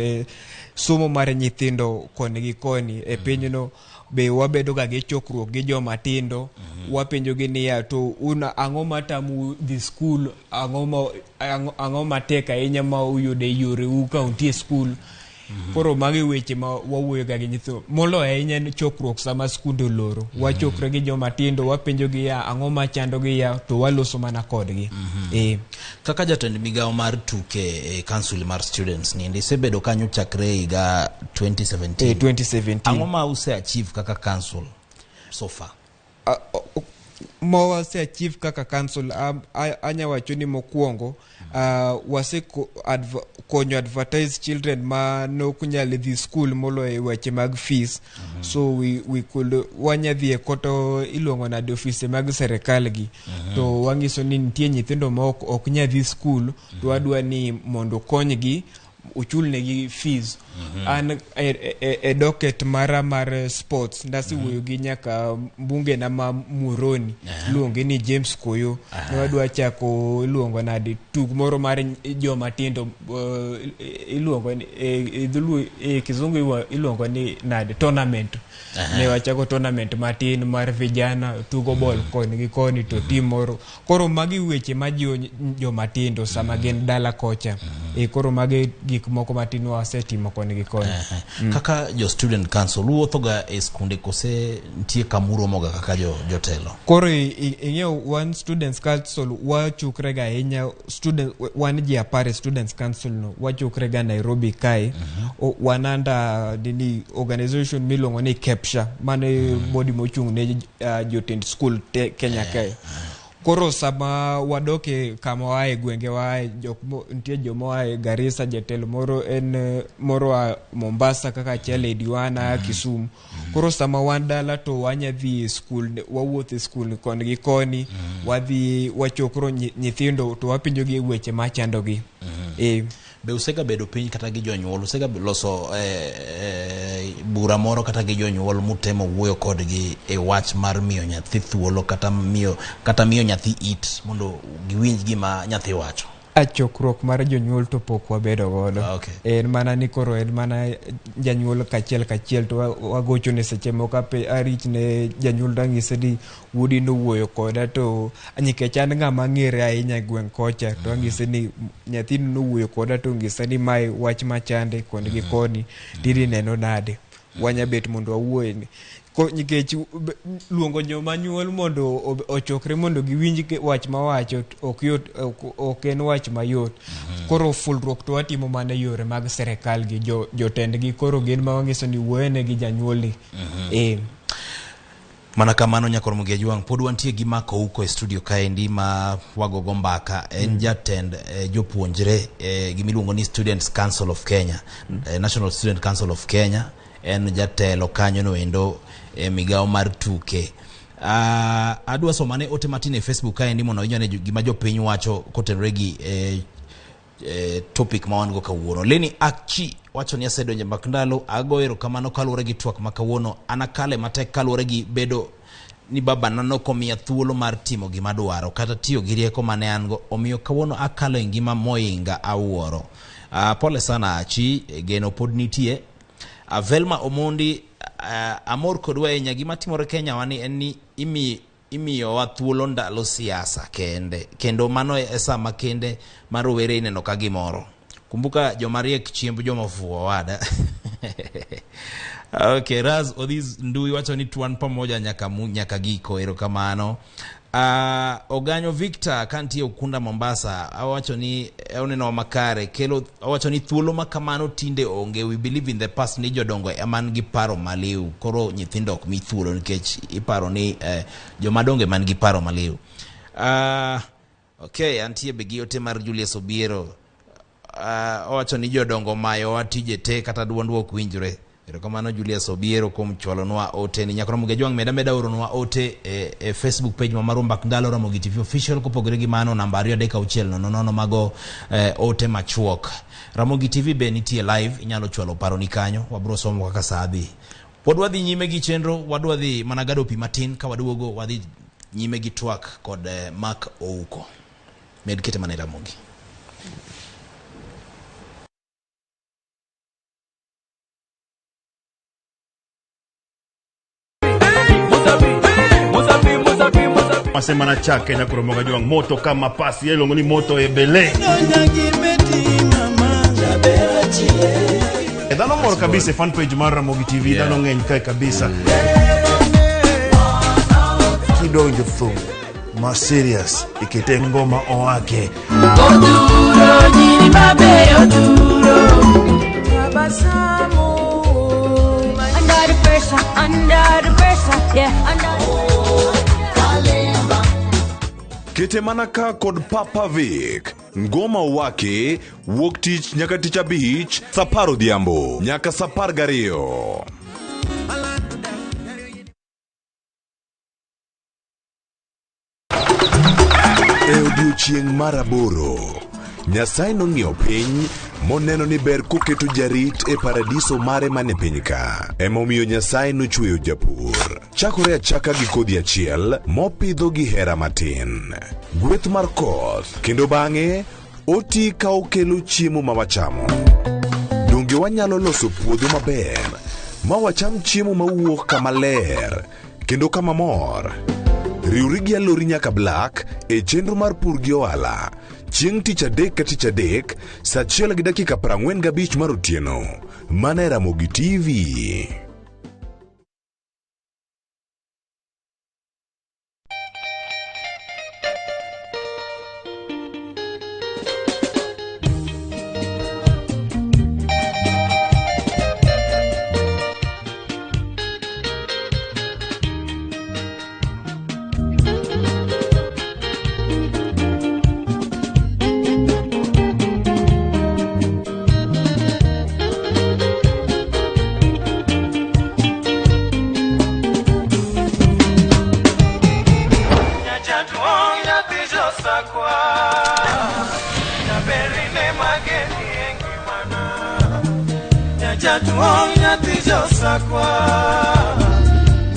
somo mar nyithindo koni gi koni e pinyno. Be wabedo ga gi chokruok gi joma tindo, wapenjo gi niya, to un ang'o matamu dhi skul, ang'o matek ahinya ma uyudo e yoreu ka untie skul. Koro magi weche ma wawuoyo ga gi nyithindo, moloyo ahinya en chokruok sama skunde oloro. Wachokre gi joma tindo, wapenjo gi ya ang'o machando gi ya, to waloso mana kodgi. Kaka jatend migawo mar tuke e council mar students ni, isebedo kanyo chakre higa 2017. 2017. Ang'o ma use achieve kaka council so far? Ma wase achieve kaka council, anya wacho ni mokwongo, wase konyo advertise children ma nok nyal dhi school moloyo e weche mag fees. So we could wanya dhi e koto iluongo nade ofise mag serikal gi, to wang'iso ni nitie nyithindo ma ok nyal dhi school, to wadwa ni mondo konygi ochulnegi fees. An e docket mara mar sports ndasewuoyo gi nyaka mbunge na ma Muhoroni, iluonge ni James Koyo. Ne wadwa chako iluongo nade tug moro mar joma tindo, iluongo ni e dholuo, e kizungu iluongo ni nade tournament. Ne wachako tournament matin mar vijana tugo bol koni gi koni to team moro. Koro magi weche majiwo jomatindo sama gin dala kocha. Koro magi gik moko matin wasetimo koni gi koni. Kaka jo student council wuothoga e skunde kose nitie kamuromoga kaka jotelo? Koro ing'eyo wan students council wachukre ga ahinya. Student wan ji 10 e students council no, wachukre ga Nairobi kae. Wan under nini organization miluongo ni KEPSHA, mano e body mochung' ne jotend school te Kenya kae. Koro sama wadok e kama waaye, gwenge waaye, jok nitie joma oaye Garissa, jatelo moro en moro a Mombasa kaka achiel e Diwana a Kisumu. Koro sama wan dala to wanya dhi e skul, wawuotho e skul koni gi koni, wadhi wachokro nyithindo to wapenjo gi weche machandogi. Be usega bedo piny kata gi jonyuol, usega loso bura moro kata gi jonyuol mutemo wuoyo kodgi e wach mar miyo nyathi thuolo kata miyo nyathi it mondo giwinj gima nyathi wacho? A chokruok mar jonyuol to pok wabedo godo. En mana ni koro en mana janyuol kachiel kachiel to wagochone seche moko arich ne janyuol to anyise ni wuodi nowuoyo koda, to nikech an ng'ama ng'ere ahinya e gweng' kocha to anyise ni nyathini nowuoyo koda to onyisa ni mae wach machande koni gi koni, tiri neno nade, wanya bet mondo wawuoye ni. Nikech luongo joma nyuol mondo ochokre mondo giwinj wach mawacho ok yot, ok en wach mayot. Koro fulruok to watimo mana e yore mag serikal gi jotendgi, koro gin ma wanyiso ni wuoyone gi janyuolni. Mana kamano nyakor Mugia Jwang', pod wantie gi Mark Ouko e studio kaendi ma wagogo mbaka. En jatend jopuonjre gimiluongo ni Students Council of Kenya, National Student Council of Kenya. En jatelo kanyo no endo e migawo mar tuke. Adwa somane ote matin e Facebook kaendi mondo inyone gima jopiny wacho kotenore gi topic ma wan go kawuono. Leni Achi wacho ni asedonjo e mbak ndalo, ago erokamano kaluwore gi twak ma kawuono. An akale matek kaluwore gi bedo ni babana nokomiya thuolo mar timo gima dwaro kata tiyo gi rieko mane an go, omiyo kawuono akalo e ngima moinga awuoro. Pole sana Achi, geno pod nitie. Velma Omondi, amor kodwa ahinya. Gima timore Kenya wani en ni imiyowa thuolo ndalo siasa kende, kendo mano e sama kende ma rowere ineno ka gimoro. Kumbuka joma riek chiemb joma ofuwo wada. Okay, Raz Odhis Ndui wacho ni tuan pamoja nyaka giko, erokamano. Oganyo Victor kantie Ukunda Mombasa awacho ni oneno makare kelo, awacho ni thuolo ma kamano tinde onge. We believe in the past ni jodongo ema nigi paro maliw, koro nyithindo ok mi thuolo nikech iparo ni jomadongo ema nigi paro maliw. Okay, antie be gi ote mar Julius Obiero. Owacho ni jodongo mayowa tije te kata duondwa ok winjre. Erokamano Julius Obiero kuom chwalonwa ote ni. Nyakoro Mugia Jwang' meda oronwa ote e Facebook page ma marwa Mbak Ndalo Ramogi TV Official. Kopogore gi mano namba 2 3 6 0 0 mago ote machuok. Ramogi TV be nitie live, inyalo chwalo paroni kanyo, wabro somo kaka saa dhi. Pod wadhi nyime gi chenro, wadwa dhi mana gado pi matin, ka waduogo wadhi nyime gi twak kod Mark Ouko. Med kete mana e Ramogi. Masema na chake na kuromoga juang moto kama pasi yelongo ni moto ebele. Dhano mor kabisa fan page mar Ramogi TV, dhano ng'eny kae kabisa. Kidonjo thum ma serious ikete ngoma oake. Oduro nyiri mabeyo duro. Under the pressure, under the pressure, yeah, under. Kete mana ka kod Papa Vic. Ngoma wake wuok tich nyaka tich abich saa 10 odhiambo nyaka saa 12. E odiochieng' mar 8, Nyasaye nong'iyo piny moneno ni ber koketo jarit e paradiso mare mane piny ka. Emomiyo Nyasaye nochweyo japur. Chakore achaka gi kodhi achiel mopidho gi hera matin. Gweth mar koth, kendo bang'e oti ka okelo chiemo ma wachamo. Donge wanyalo loso puodho maber Ma wacham chiemo mawuok kama ler kendo kama mor. Riwri gi Alori nyaka Black e chenro mar pur gi ohala chieng' tich adek ka tich adek saa achiel gi dakika 45 mar otieno mana e Ramogi TV. Nyajaduong' nyathi josakwa Jaberine mageni e ngimana Nyajaduong' nyathi josakwa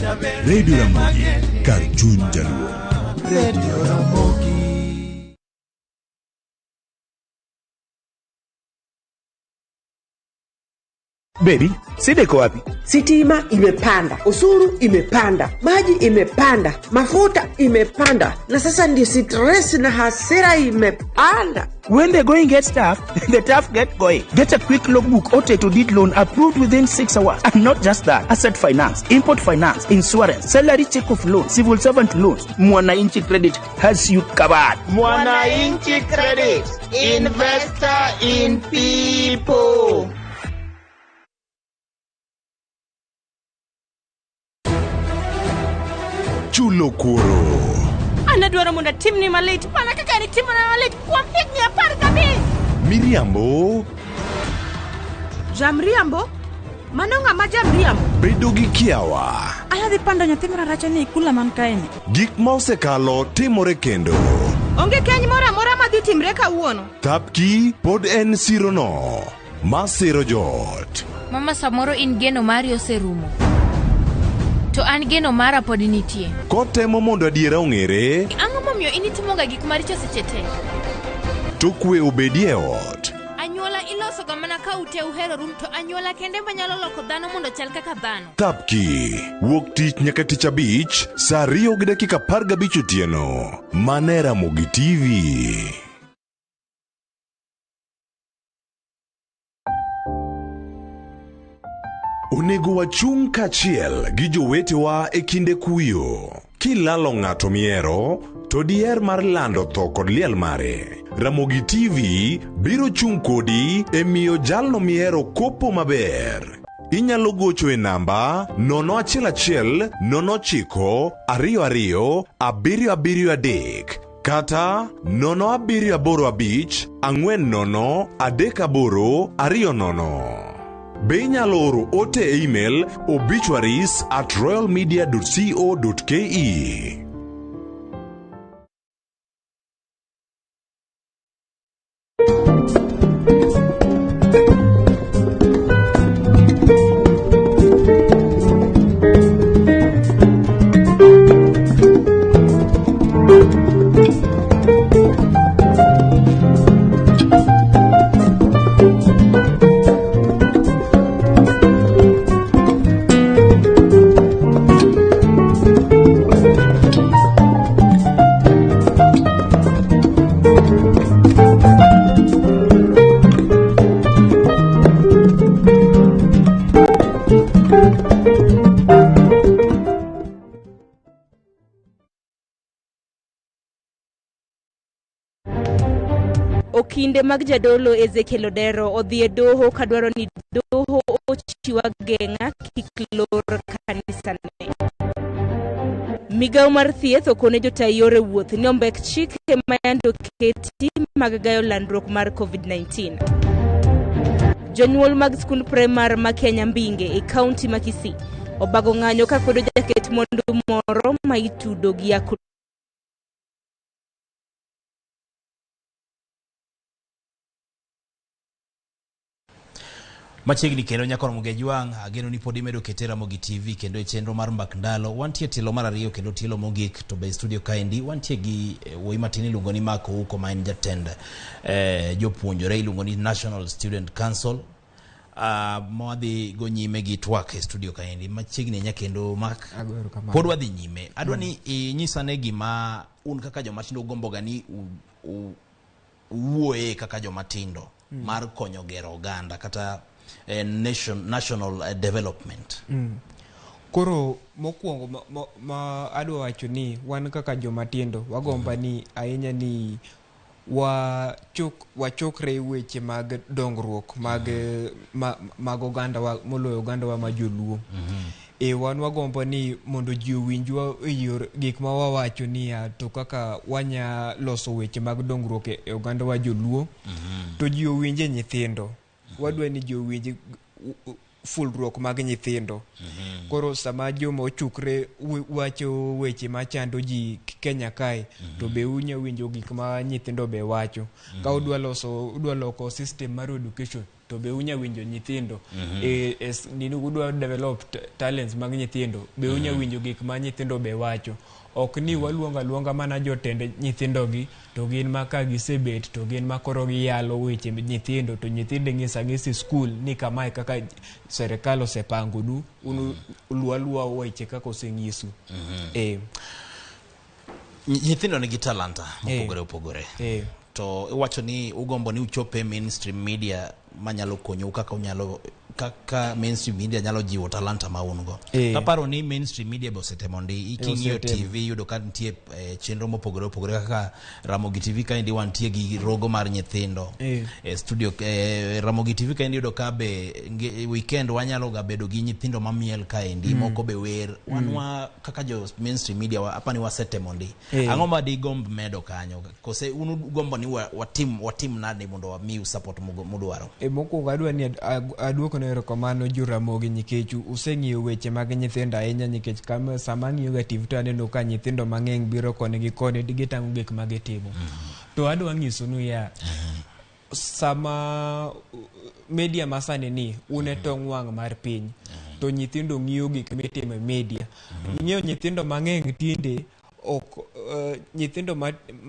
Jaberine Radio Ramogi kar chuny jaluo. Radio Ramogi. Baby, shida iko wapi? Sitima imepanda, usuru imepanda, maji imepanda, mafuta imepanda, na sasa ndio stress na hasira imepanda. When the going gets tough, the tough get going. Get a quick logbook or title deed loan approved within 6 hours. And not just that, asset finance, import finance, insurance, salary check off loan, civil servant loans. Mwananchi Credit has you covered. Mwananchi Credit, investor in people. Chulo kuoro. An adwaro mondo atimni malit mana kaka nitimona malit kuom higni 15. Miriambo Jamriambo? Mano ng'ama jamriambo? bedo gi kiawa. Anadhi pando nyathi mararacha ni e kula man kaeni. Gik ma osekalo timore kendo. Onge keny moro amora madhi timre kawuono. Thapki pod en sirono ma siro joot. Mama samoro in geno mari oserumo. To an geno mara pod nitie. Kotemo mondo adiera ong'ere, Ang'o momiyo in itimoga gik maricho seche te? to kwe obedie e ot. Anyuola ilosoga mana ka ute uheroru to anyuola kende manyalo loko dhano mondo chal kaka dhano. Thapki wuok tich nyaka tich abich saa 2:15 otieno mana e Ramogi TV. Onego wachung' kaachiel gi jowetewa e kinde kuyo. Kilalo ng'ato mihero, to diher mar lando tho kod liel mare. Ramogi TV biro chung' kodi e miyo jalno mihero kopo maber. Inyalo gocho e namba 011 09 22 773 kata 0785 40 38 20. Be inyalo oro ote e email obituaries@royalmedia.co.ke. Okinde mag jadolo Ezekiel Odero odhi e doho kadwaro ni doho ochiw ageng'a kik lor kanisane. Migawo mar thieth okone jota yore wuoth ni ombek chike ma yande oketi mag gayo landruok mar COVID-19. Jonyuol mag skund primar ma Kenya Mbinge e kaunti ma Kisii obago ng'anyo ka kwedo jaket mwandu moro ma itudo gi yako. Machiegni kendo nyakor Mugejwang', ageno ni pod imedo kete Ramogi TV kendo e chenro mar Mbak Ndalo. Wantie tielo mar ariyo kendo tielo mogik to be e studio kaendi wantie gi wuoyi matin iluongo ni Mark Ouko ma en jatend jopuonjore iluongo ni National Student Council. Mwadhi go nyime gi twak e studio kaendi machiegni ahinya kendo Mark Ago erokamano. pod wadhi nyime. Adwa ni inyisane gima un kaka joma tindo ugomboga ni uwuoye kaka joma tindo mar konyo gero oganda kata national development. Koro mokwongo ma adwa wacho ni wan kaka joma tindo wagomba ni ahinya ni wachokre weche mag dongruok mag oganda wa, moloyo oganda wa ma joluo. E wan wagombo ni mondo ji owinjwa e yor gik ma wawacho niya to kaka wanya loso weche mag dongruok e oganda wa joluo to ji owinje nyithindo. Wadwa ni ji owinj fulruok mag nyithindo. Koro sama joma ochukre wacho weche machando ji Kenya kae to be unya winjo gik ma nyithindo be wacho. Ka udwa loso udwa loko system mar education to be unya winjo nyithindo. Nini udwa develop talents mag nyithindo be unya winjo gik ma nyithindo be wacho. Ok ni waluongo aluonga mana jotend nyithindo gi to gin ma ka gisebet to gin ma koro giyalo weche nyithindo to nyithindo ng'isa ang'isa e skul ni kamae kaka serikal osepangonu un ulu aluwa weche kaka oseng'isu. Nyithindo nigi talanta mopogore opogore. To iwacho ni ugombo ni uchope mainstream media manyalo konyou kaka unyalo kaka mainstream media nyalo jiwo talanta ma un go. Taparo ni mainstream media be osetemo ndi king'iyo Osetemo. TV yudo ka nitie chenro mopogore opogore kaka Ramogi TV kaendi wantie gi rogo mar nyithindo. E studio Ramogi TV kaendi yudo ka be weekend wanyalo ga bedo gi nyithindo mamiel kaendi moko be wer. Wan wa kaka jo mainstream media apani wasetemo ndi. Ang'o ma digomb medo kanyo? Kose un ugombo ni watim nade mondo wamiu support mudwaro? Mokwongo adwa ni aduoko ne erokamano jo Ramogi nikech useng'iyo weche mag nyithindo ahinya nikech kama sama ang'iyo ga TV to aneno ka nyithindo mang'eny biro koni gi koni gitang'o gik ma gitimo. To adwa nyisou ya sama media masani ni un e tong wang' mar piny to nyithindo ng'iyo gik mitimo e media. Ing'eyo nyithindo mang'eny tinde ok nyithindo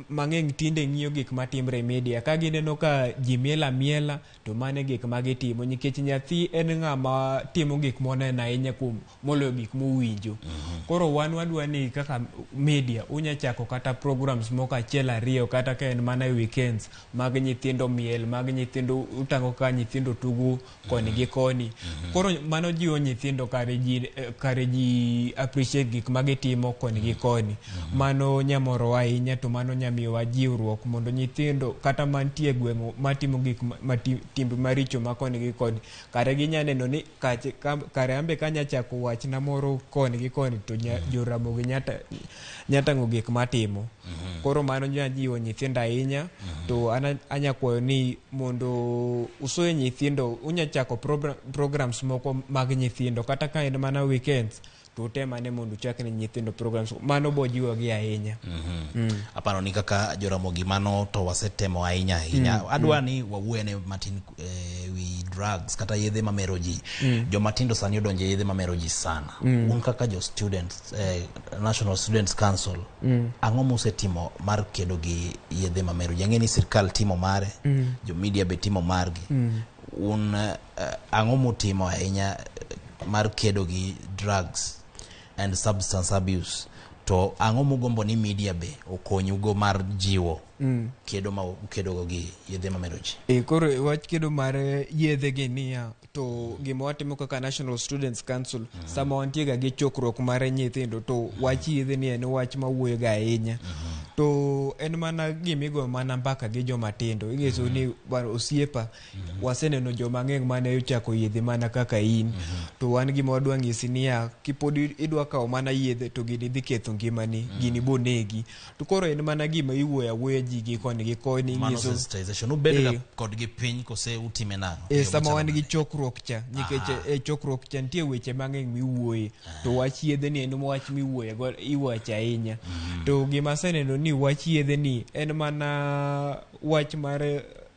mang'eny tinde ng'iyo gik matimre e media ka gineno ka ji miel amiela to mano e gik ma gitimo nikech nyathi en ng'ama timo gik moneno ahinya kuom moloyo gik mowinjo. Koro wan wadwa ni kaka media unya chako kata programs moko achiel ariyo kata ka en mana e weekends mag nyithindo miel mag nyithindo utang'o ka nyithindo tugo koni gi koni. Koro mano jiwo nyithindo kare ji appreciate gik ma gitimo koni gi koni. Mano nyamorowa ahinya to mano nyamiyowa jiwruok mondo nyithindo kata mantie e gweng' matimo gik timbe maricho ma koni gi koni kare ginya neno ni kare ambe kanya chako wachna moro koni gi koni to jo Ramogi nya tang'o gik matimo. Koro mano nya jiwo nyithindo ahinya to an anya kwayo ni mondo usoye nyithindo unya chako programs moko mag nyithindo kata ka en mana weekends to utem ane mondo uchak ne nyithindo programs mano bo jiwogi ahinya. Aparo ni kaka joramogi mano to wasetemo ahinya ahinya. Adwa ni wawuoyane matin wi drugs kata yedhe mamero ji. Joma tindo sani odonjo e yedhe mamero ji sana. Un kaka jo students National Students Council ang'o musetimo mar kedo gi yedhe mamero ji? Ang'e ni sirkal timo mare, jo media be timo margi. Un ang'o mutimo ahinya mar kedo gi drugs and substance abuse? To ang'o mugombo ni media be okonyugo mar jiwo kedo ma ukedogo gi yedhe mamero ji? Koro wach kedo mar yedhe gi niya to gima watimo kaka National Students Council sama wantie ga gi chokruok mar nyithindo to wach yedhe ni en wach mawuoyo ga ahinya to en mana gimigo mana mbaka gi joma tindo ing'iso ni bwana osiepa waseneno joma ng'eny mane ochako yedhe mana kaka in to wan gima wadwa ng'isi niya kipod idwa kawo mana yedhe to gini dhi ketho ngimani gini bo negi to koro en mana gima iwuoyo awuoya ji gi koni gi koni Mano ing'iso sensitization ubed ga kodgi piny kose utime nang'o? E sama wan gi chokruok cha nikech e chokruok cha nitie weche mang'eny miwuoye to wach yedhe ni en wach miwuoye go iwacho ahinya to gima aseneno ni wach yedhe ni en mana wach mar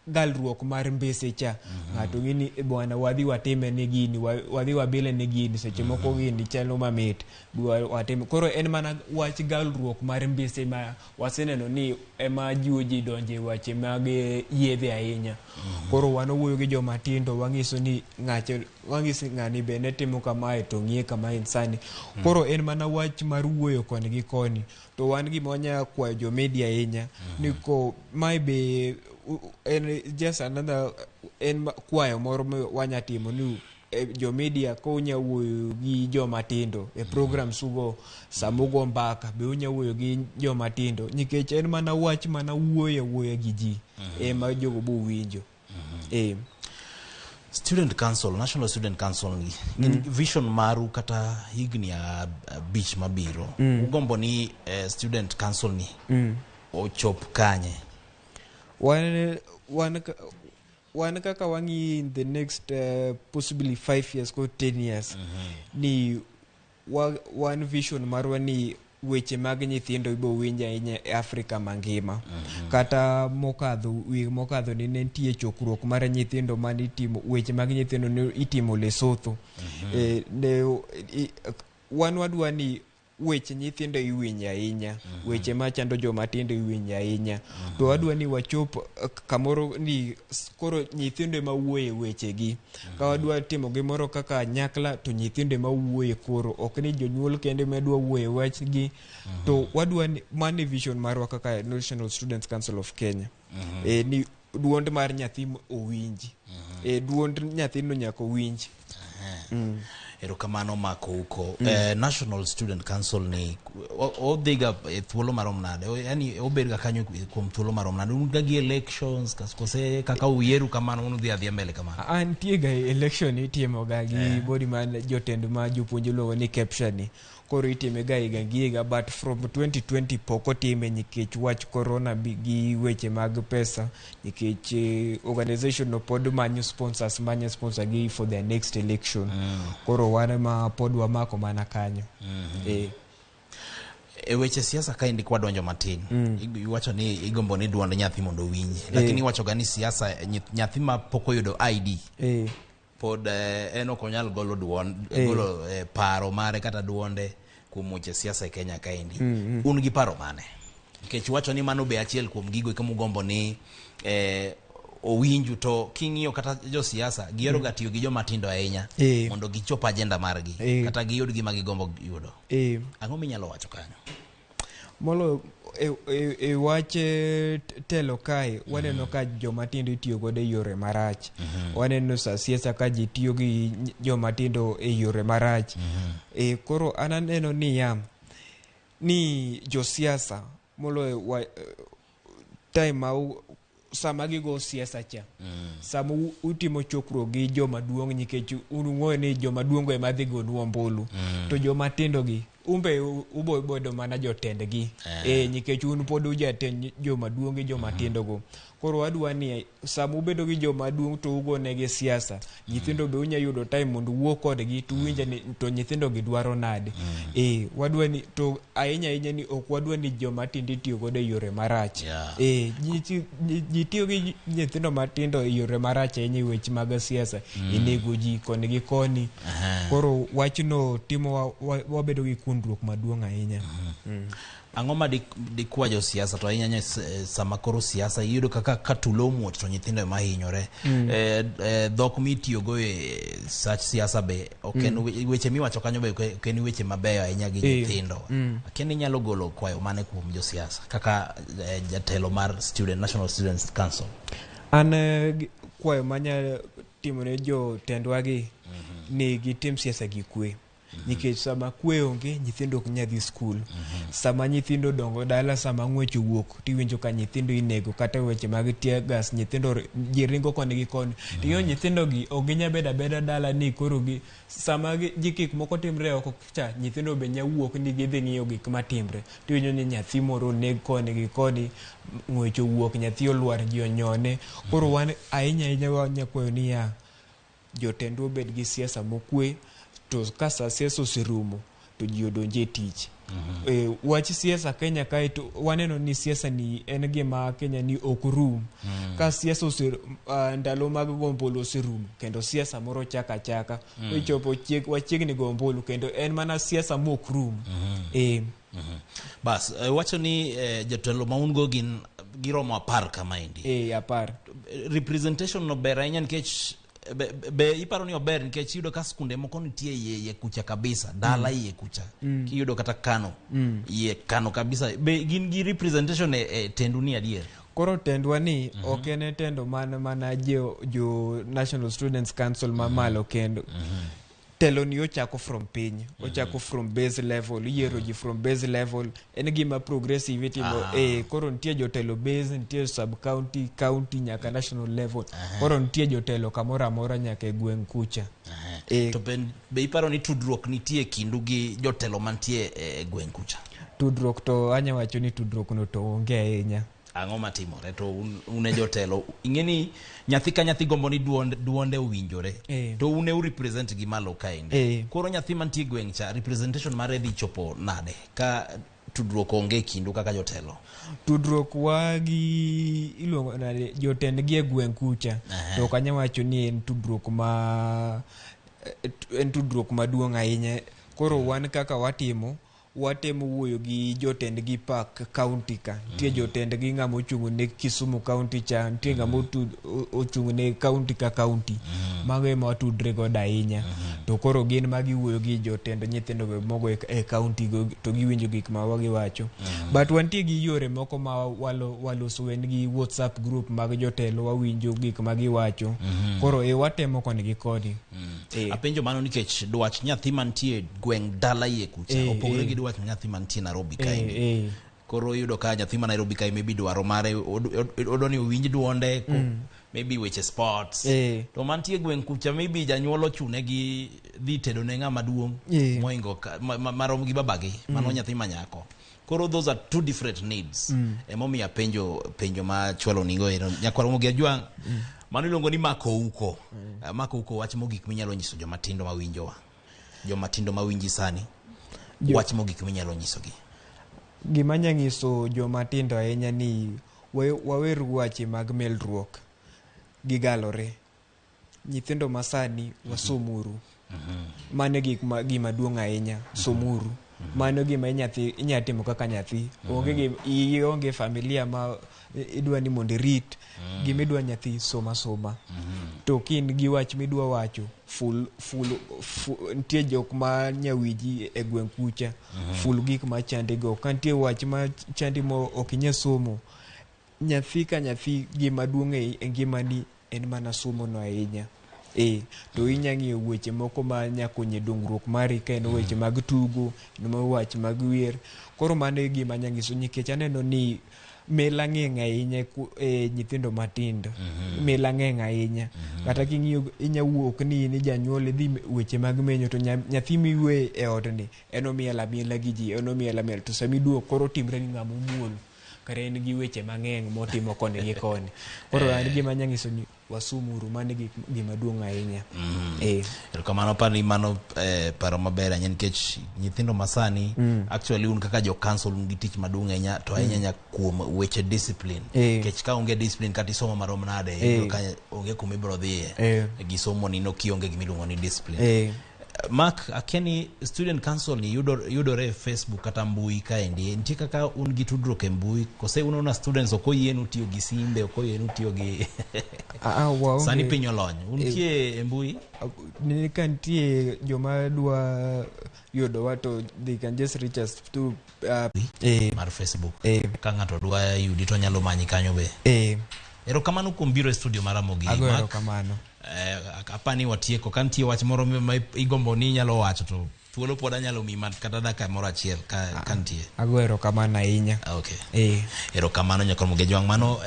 galruok mar mbese cha. Ng'ato ng'i ni "Eh, bwana wadhi watime ne gini, wadhi wabile ne gini, seche moko gini chalo mamit, bi watime. Koro en mana wach galruok mar mbese ma waseneno ni ema jiwo ji donjo e weche mag yedhe ahinya. Koro wan owuoyo gi joma tindo, wang'iso ni ng'ache, wang'iso ni ng'ani be ne timo kamae to ng'iye kamae en sani. Koro en mana wach mar wuoyo koni gi koni. To wan gima wanya kwayo jo media ahinya ni ko mae be en just another en kwayo moro ma wanya timo ni jo media ka unya wuoyo gi joma tindo e programs ugo sama ugo mbaka be unya wuoyo gi joma tindo nikech en mana wach mana wuoyo awuoya gi ji ema jogo bo winjo. Student Council, National Student Council ni vision maru kata higni 5 mabiro. Ugombo ni Student Council ni ochop kanye? Wan kaka wang'i in the next possibly 5 years ko 10 years ni wan vision marwa ni weche mag nyithindo ibo winj ahinya e Afrika mangima. Kata mokadho wik mokadho ni ne nitie chokruok mar nyithindo mane itimo weche mag nyithindo ne itimo Lesotho. Wan wadwa ni weche nyithindo iwinjo ahinya, weche machando joma tindo iwinjo ahinya. To wadwa ni wachop kamoro ni koro nyithindo ema wuoye wechegi. Ka wadwa timo gimoro kaka nyakla to nyithindo ema wuoye koro, ok ni jonyuol kende ema dwa wuoye wachgi. To wadwa ni mano e vision marwa kaka National Students Council of Kenya. Ni duond mar nyathi owinji. Duond nyathino nyaka owinji. Erokamano mako uko. National Student Council ni odhiga e thuolo marom nade? Yani obedga kanyo kuom thuolo marom nade? Un ga gi elections kose kaka uyieru kamano un udhi adhiya mbele kamano? Nitie ga election itimo ga gi body mar jotend ma jopuonj iluongo ni KEPSHA ni. Koro itime ga higa gi higa, but from 2020 pok otime nikech wach corona gi weche mag pesa, nikech organization no pod manyo sponsors, manyo sponsor gi for their next election. Koro wan ema pod wamako mana kanyo. E weche siasa kaendi kwadonjo matin, iwacho ni igombo ni duond nyathi mondo owinji, lakini iwacho ga ni siasa nyathi ma pok oyudo ID pod en ok onyal golo duond, golo paro mare kata duonde kuom weche siasa e Kenya kaendi. Un gi paro mane? Nikech iwacho ni mano be achiel kuom gigo eko mugombo ni owinju, to king'iyo kata josiasa gihero ga tiyo gi joma tindo ahinya mondo gichop agenda margi kata giyud gima gigombo yudo. Ang'o minyalo wacho kanyo? Molo e wach telo kae waneno ka joma tindo itiyo godo e yore marach. Waneno sa siasa ka ji tiyo gi joma tindo e yore marach. Koro an aneno niya ni josiasa moloyo time ma sama gigo siasa cha, sama utimo chokruok gi joma duong', nikech un ung'eyo ni joma duong' ema dhi gonu ombulu, to joma tindo gi umbe ubo bedo mana jotendgi. Nikech un pod ujatend joma duong' gi joma tindo go. Koro wadwa ni sama ubedo gi joma duong' to ugo negi siasa, nyithindo be unya yudo time mondo uwuo kodgi to uwinj ni to nyithindo gi dwaro nade. Wadwa ni to ahinya ahinya ni ok wadwa ni joma tindo itiyo godo e yore marach. Ji tiyo gi nyithindo matindo e yore marach ahinya e weche mag siasa, inego ji koni gi koni. Koro wachno timo wabedo gi kundruok maduong' ahinya. Ang'o ma dikwa josiasa to ahinya ahinya sama koro siasa iyudo kaka ka tulo omuoch to nyithindo ema hinyore. Dhok mitiyogo e sach siasa be ok en weche miwacho kanyo be ok en weche mabeyo ahinya gi nyithindo. Akia ni inyalo golo kwayo mane kuom josiasa kaka jatelo mar National Students Council? An kwayo manya timo ne jotendwa gi ni gitim siasa gi kwe. Nikech sama kwe onge, nyithindo ok nyal dhi skul. Sama nyithindo dongo dala, sama ng'wech owuok, tiwinjo ka nyithindo inego, kata weche mag tear gas, nyithindo ji ringo koni gi koni. Ting'eyo nyithindo gi ok ginyal bedo abeda dala ni koro gi sama ji gik moko timre oko cha, nyithindo be nya wuok ni gidhi ng'iyo gik matimre. Tiwinjo ni nyathi moro oneg koni gi koni, ng'wech owuok, nyathi olwar, ji onyone. Koro wan ahinya ahinya wanya kwayo niya, jotendwa obed gi siasa mokwe, to ka sa siasa oserumo to ji odonje e tich. Wach siasa Kenya kae to waneno ni siasa ni en gima Kenya ni ok rum. Ka siasa ose ndalo mag go ombulu oserumo kendo siasa moro chaka achaka. Ichopo wachiegni go ombulu kendo en mana siasa mok rum. Bas, wacho ni jotelo ma un go gin giromo 10 kamaendi. 10. Representation no ber ahinya nikech be iparo ni ober nikech iyudo ka skunde moko nitie iye kucha kabisa, dala iye kucha. Kiyudo kata Kano, iye Kano kabisa. Be gin gi representation e tendu ni adier? Koro tendwa ni ok en tendo mana jo National Students Council mamalo kendo. Telo ni ochako from piny, ochako from base level, iyiero ji from base level, en gima progressive itimo. Koro nitie jotelo base, nitie sub county, county nyaka national level. Koro nitie jotelo kamoro amora nyaka e gweng' kucha. To be iparo ni tudruok nitie kindu gi jotelo mantie e gweng' kucha? Tudruok to anya wacho ni tudruok no to onge ahinya. Ang'o matimore to un e jotelo? Ing'e ni nyathi ka nyathi gombo ni duonde owinjore. To un e u represent gi malo kaendi. Koro nyathi mantie gweng' cha, representation mare dhi chopo nade ka tudruok onge e kindu kaka jotelo? Tudruok wa gi iluongo nade jotend gi e gweng' kucha. To ok anya wacho ni en tudruok ma en tudruok maduong' ahinya. Koro wan kaka watimo, watemo wuoyo gi jotend gi pak county ka. Nitie jotend gi ng'ama ochung' ne Kisumu county cha, nitie ng'ama ochung' ne county ka county. Mago ema watudre godo ahinya. To koro gin ma giwuoyo gi jotend nyithindo go mogo e county go to giwinjo gik ma wagiwacho. But wantie gi yore moko ma waloso, wen gi WhatsApp group mag jotelo, wawinjo gik ma giwacho. Koro watemo koni gi koni. Apenjo mano nikech dwach nyathi mantie gweng' dala iye kucha opogore gi dwach nyathi mantie Nairobi kaendi. Koro iyudo ka nyathi ma Nairobi kae maybe dwaro mare odwa ni owinj duonde, maybe weche sports. To mantie gweng' kucha maybe janyuol ochune gi dhi tedo ne ng'ama duong' moingo marom gi babagi, mano nyathi ma nyako. Koro those are two different needs. Emomiyo apenjo penjo ma chwalo nigo ero. Nyakwar Ramogi Ajwang', mano iluongo ni mako uko. Mako uko wach mogik minyalo nyiso joma tindo mawinjowa. Joma tindo mawinji sani. Wach mogik minyalo nyisogi. Gima anya nyiso joma tindo ahinya ni wawer weche mag melruok gi galore. Nyithindo masani wasomuru. Mano e gima duong' ahinya, somuru. Mano gima inya timo kaka nyathi. Onge ionge familia ma idwa ni mondo irit. Gima idwa nyathi, soma soma. To ka in gi wach midwa wacho, nitie jok ma nyawiji e gweng' kucha. Ful gik machandi go. Ka nitie wach ma chandi mo ok inyal somo, nyathi ka nyathi gima duong' e ngimani en mana somo no ahinya. To inya ng'iyo weche moko ma nya konyo e dongruok mari, ka en weche mag tugo, en wach mag wer. Koro mano e gima anya nyiso nikech aneno ni mila ng'eny ahinya e nyithindo matindo. Mila ng'eny ahinya. Kata king'iyo inya wuok ni in janyuol idhi weche mag menyo to nyathi miwe e odni en omiel amiela gi ji, en omiel amiela to sama iduogo koro otimre ni ng'ama omuol. Kare en gi weche mang'eny motimo koni gi koni. Koro an gima anya nyiso ni wasomuru, mano e gima duong' ahinya. Erokamano, aparo ni mano paro maber ahinya nikech nyithindo masani actually un kaka jo council un gi tich maduong' ahinya to ahinya ahinya kuom weche discipline. Nikech ka onge discipline kata isomo marom nade, iyudo ka onge kuma ibiro dhiye gi somo ni no kionge gima iluongo ni discipline. Mark, akia ni student council ni yudore e Facebook kata mbui kaendi. Nitie kaka un gi tudruok e mbui kose unaona students ok oyienu tiyo gi simbe, ok oyienu tiyo gi sani piny olony. Untie e mbui? Ka nitie joma dwa yudowa to they can just reach us through mar Facebook. Ka ng'ato dwa yudi to nyalo manyi kanyo be. Erokamano kuom biro e studio mar Ramogi. Ago Mark. erokamano. Apani watieko. Ka nitie wach moro ma igombo ni inyalo wacho to thuolo pod anyalo miyi kata dakika moro achiel ka nitie. Ago erokamano ahinya. Okay. Erokamano Nyakwar Ramogi Ajwang'. Mano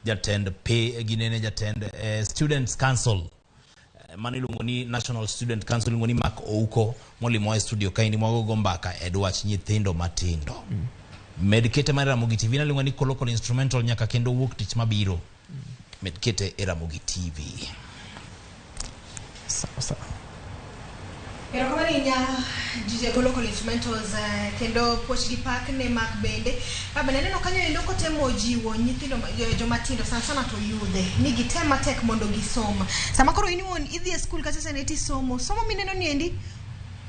jatend P ginene jatend Students Council. Mano iluongo ni National Student Council, iluongo ni Mark Ouko molimowa e studio kaendi mwagogo mbaka e dwach nyithindo matindo. Med kete mar Ramogi TV naluongo ni Kolokolo Instrumental nyaka kendo wuok tich mabiro. Med kete e Ramogi TV. Sawa sawa. Erokamano ahinya DJ go local instrumentals kendo puoch gi pak ne Mark bende. Baba naneno kanyo endo kotemo jiwo nyithindo joma tindo sana sana to yudhe ni gitem matek mondo gisom. Sama koro in iwuon idhi e skul kata sani tisomo, somo mineno ni endi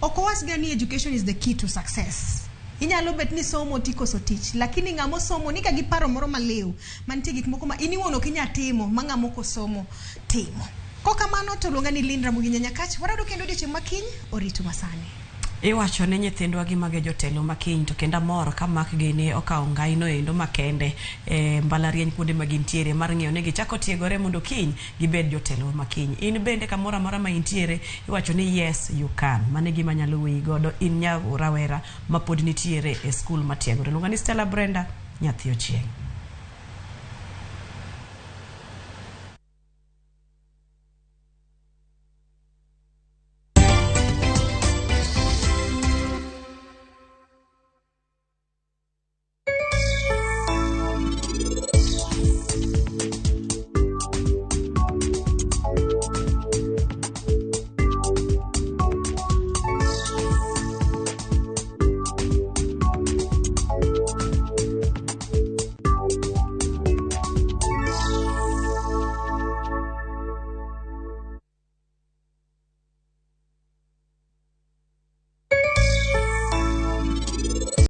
ok owach ga ni education is the key to success. Inyalo bet ni somo tikoso tich, lakini ng'ama osomo ni ka gi paro moro maliw mantie gik moko ma in iwuon ok inyal timo ma ng'ama ok osomo timo. Kokamano to luonga ni Linda Ramogi Nyakach. Warado kendo odiochieng' makiny oritu masani. Iwacho ni nyithindwa gi mage jotelo makiny to kendo amor ka mak gini okawo ngaino endo makende e mbalariany kuonde ma gintiere mar ng'iyo ni gichako tiegore mondo kiny gibed jotelo makiny. In bende kamoro amora ma intiere iwacho ni yes you can. Mano e gima anyalo weyi godo in nya rawera mapod nitiere e skul matiegore. Luonga ni Stella Brenda, nyathi Ochieng'.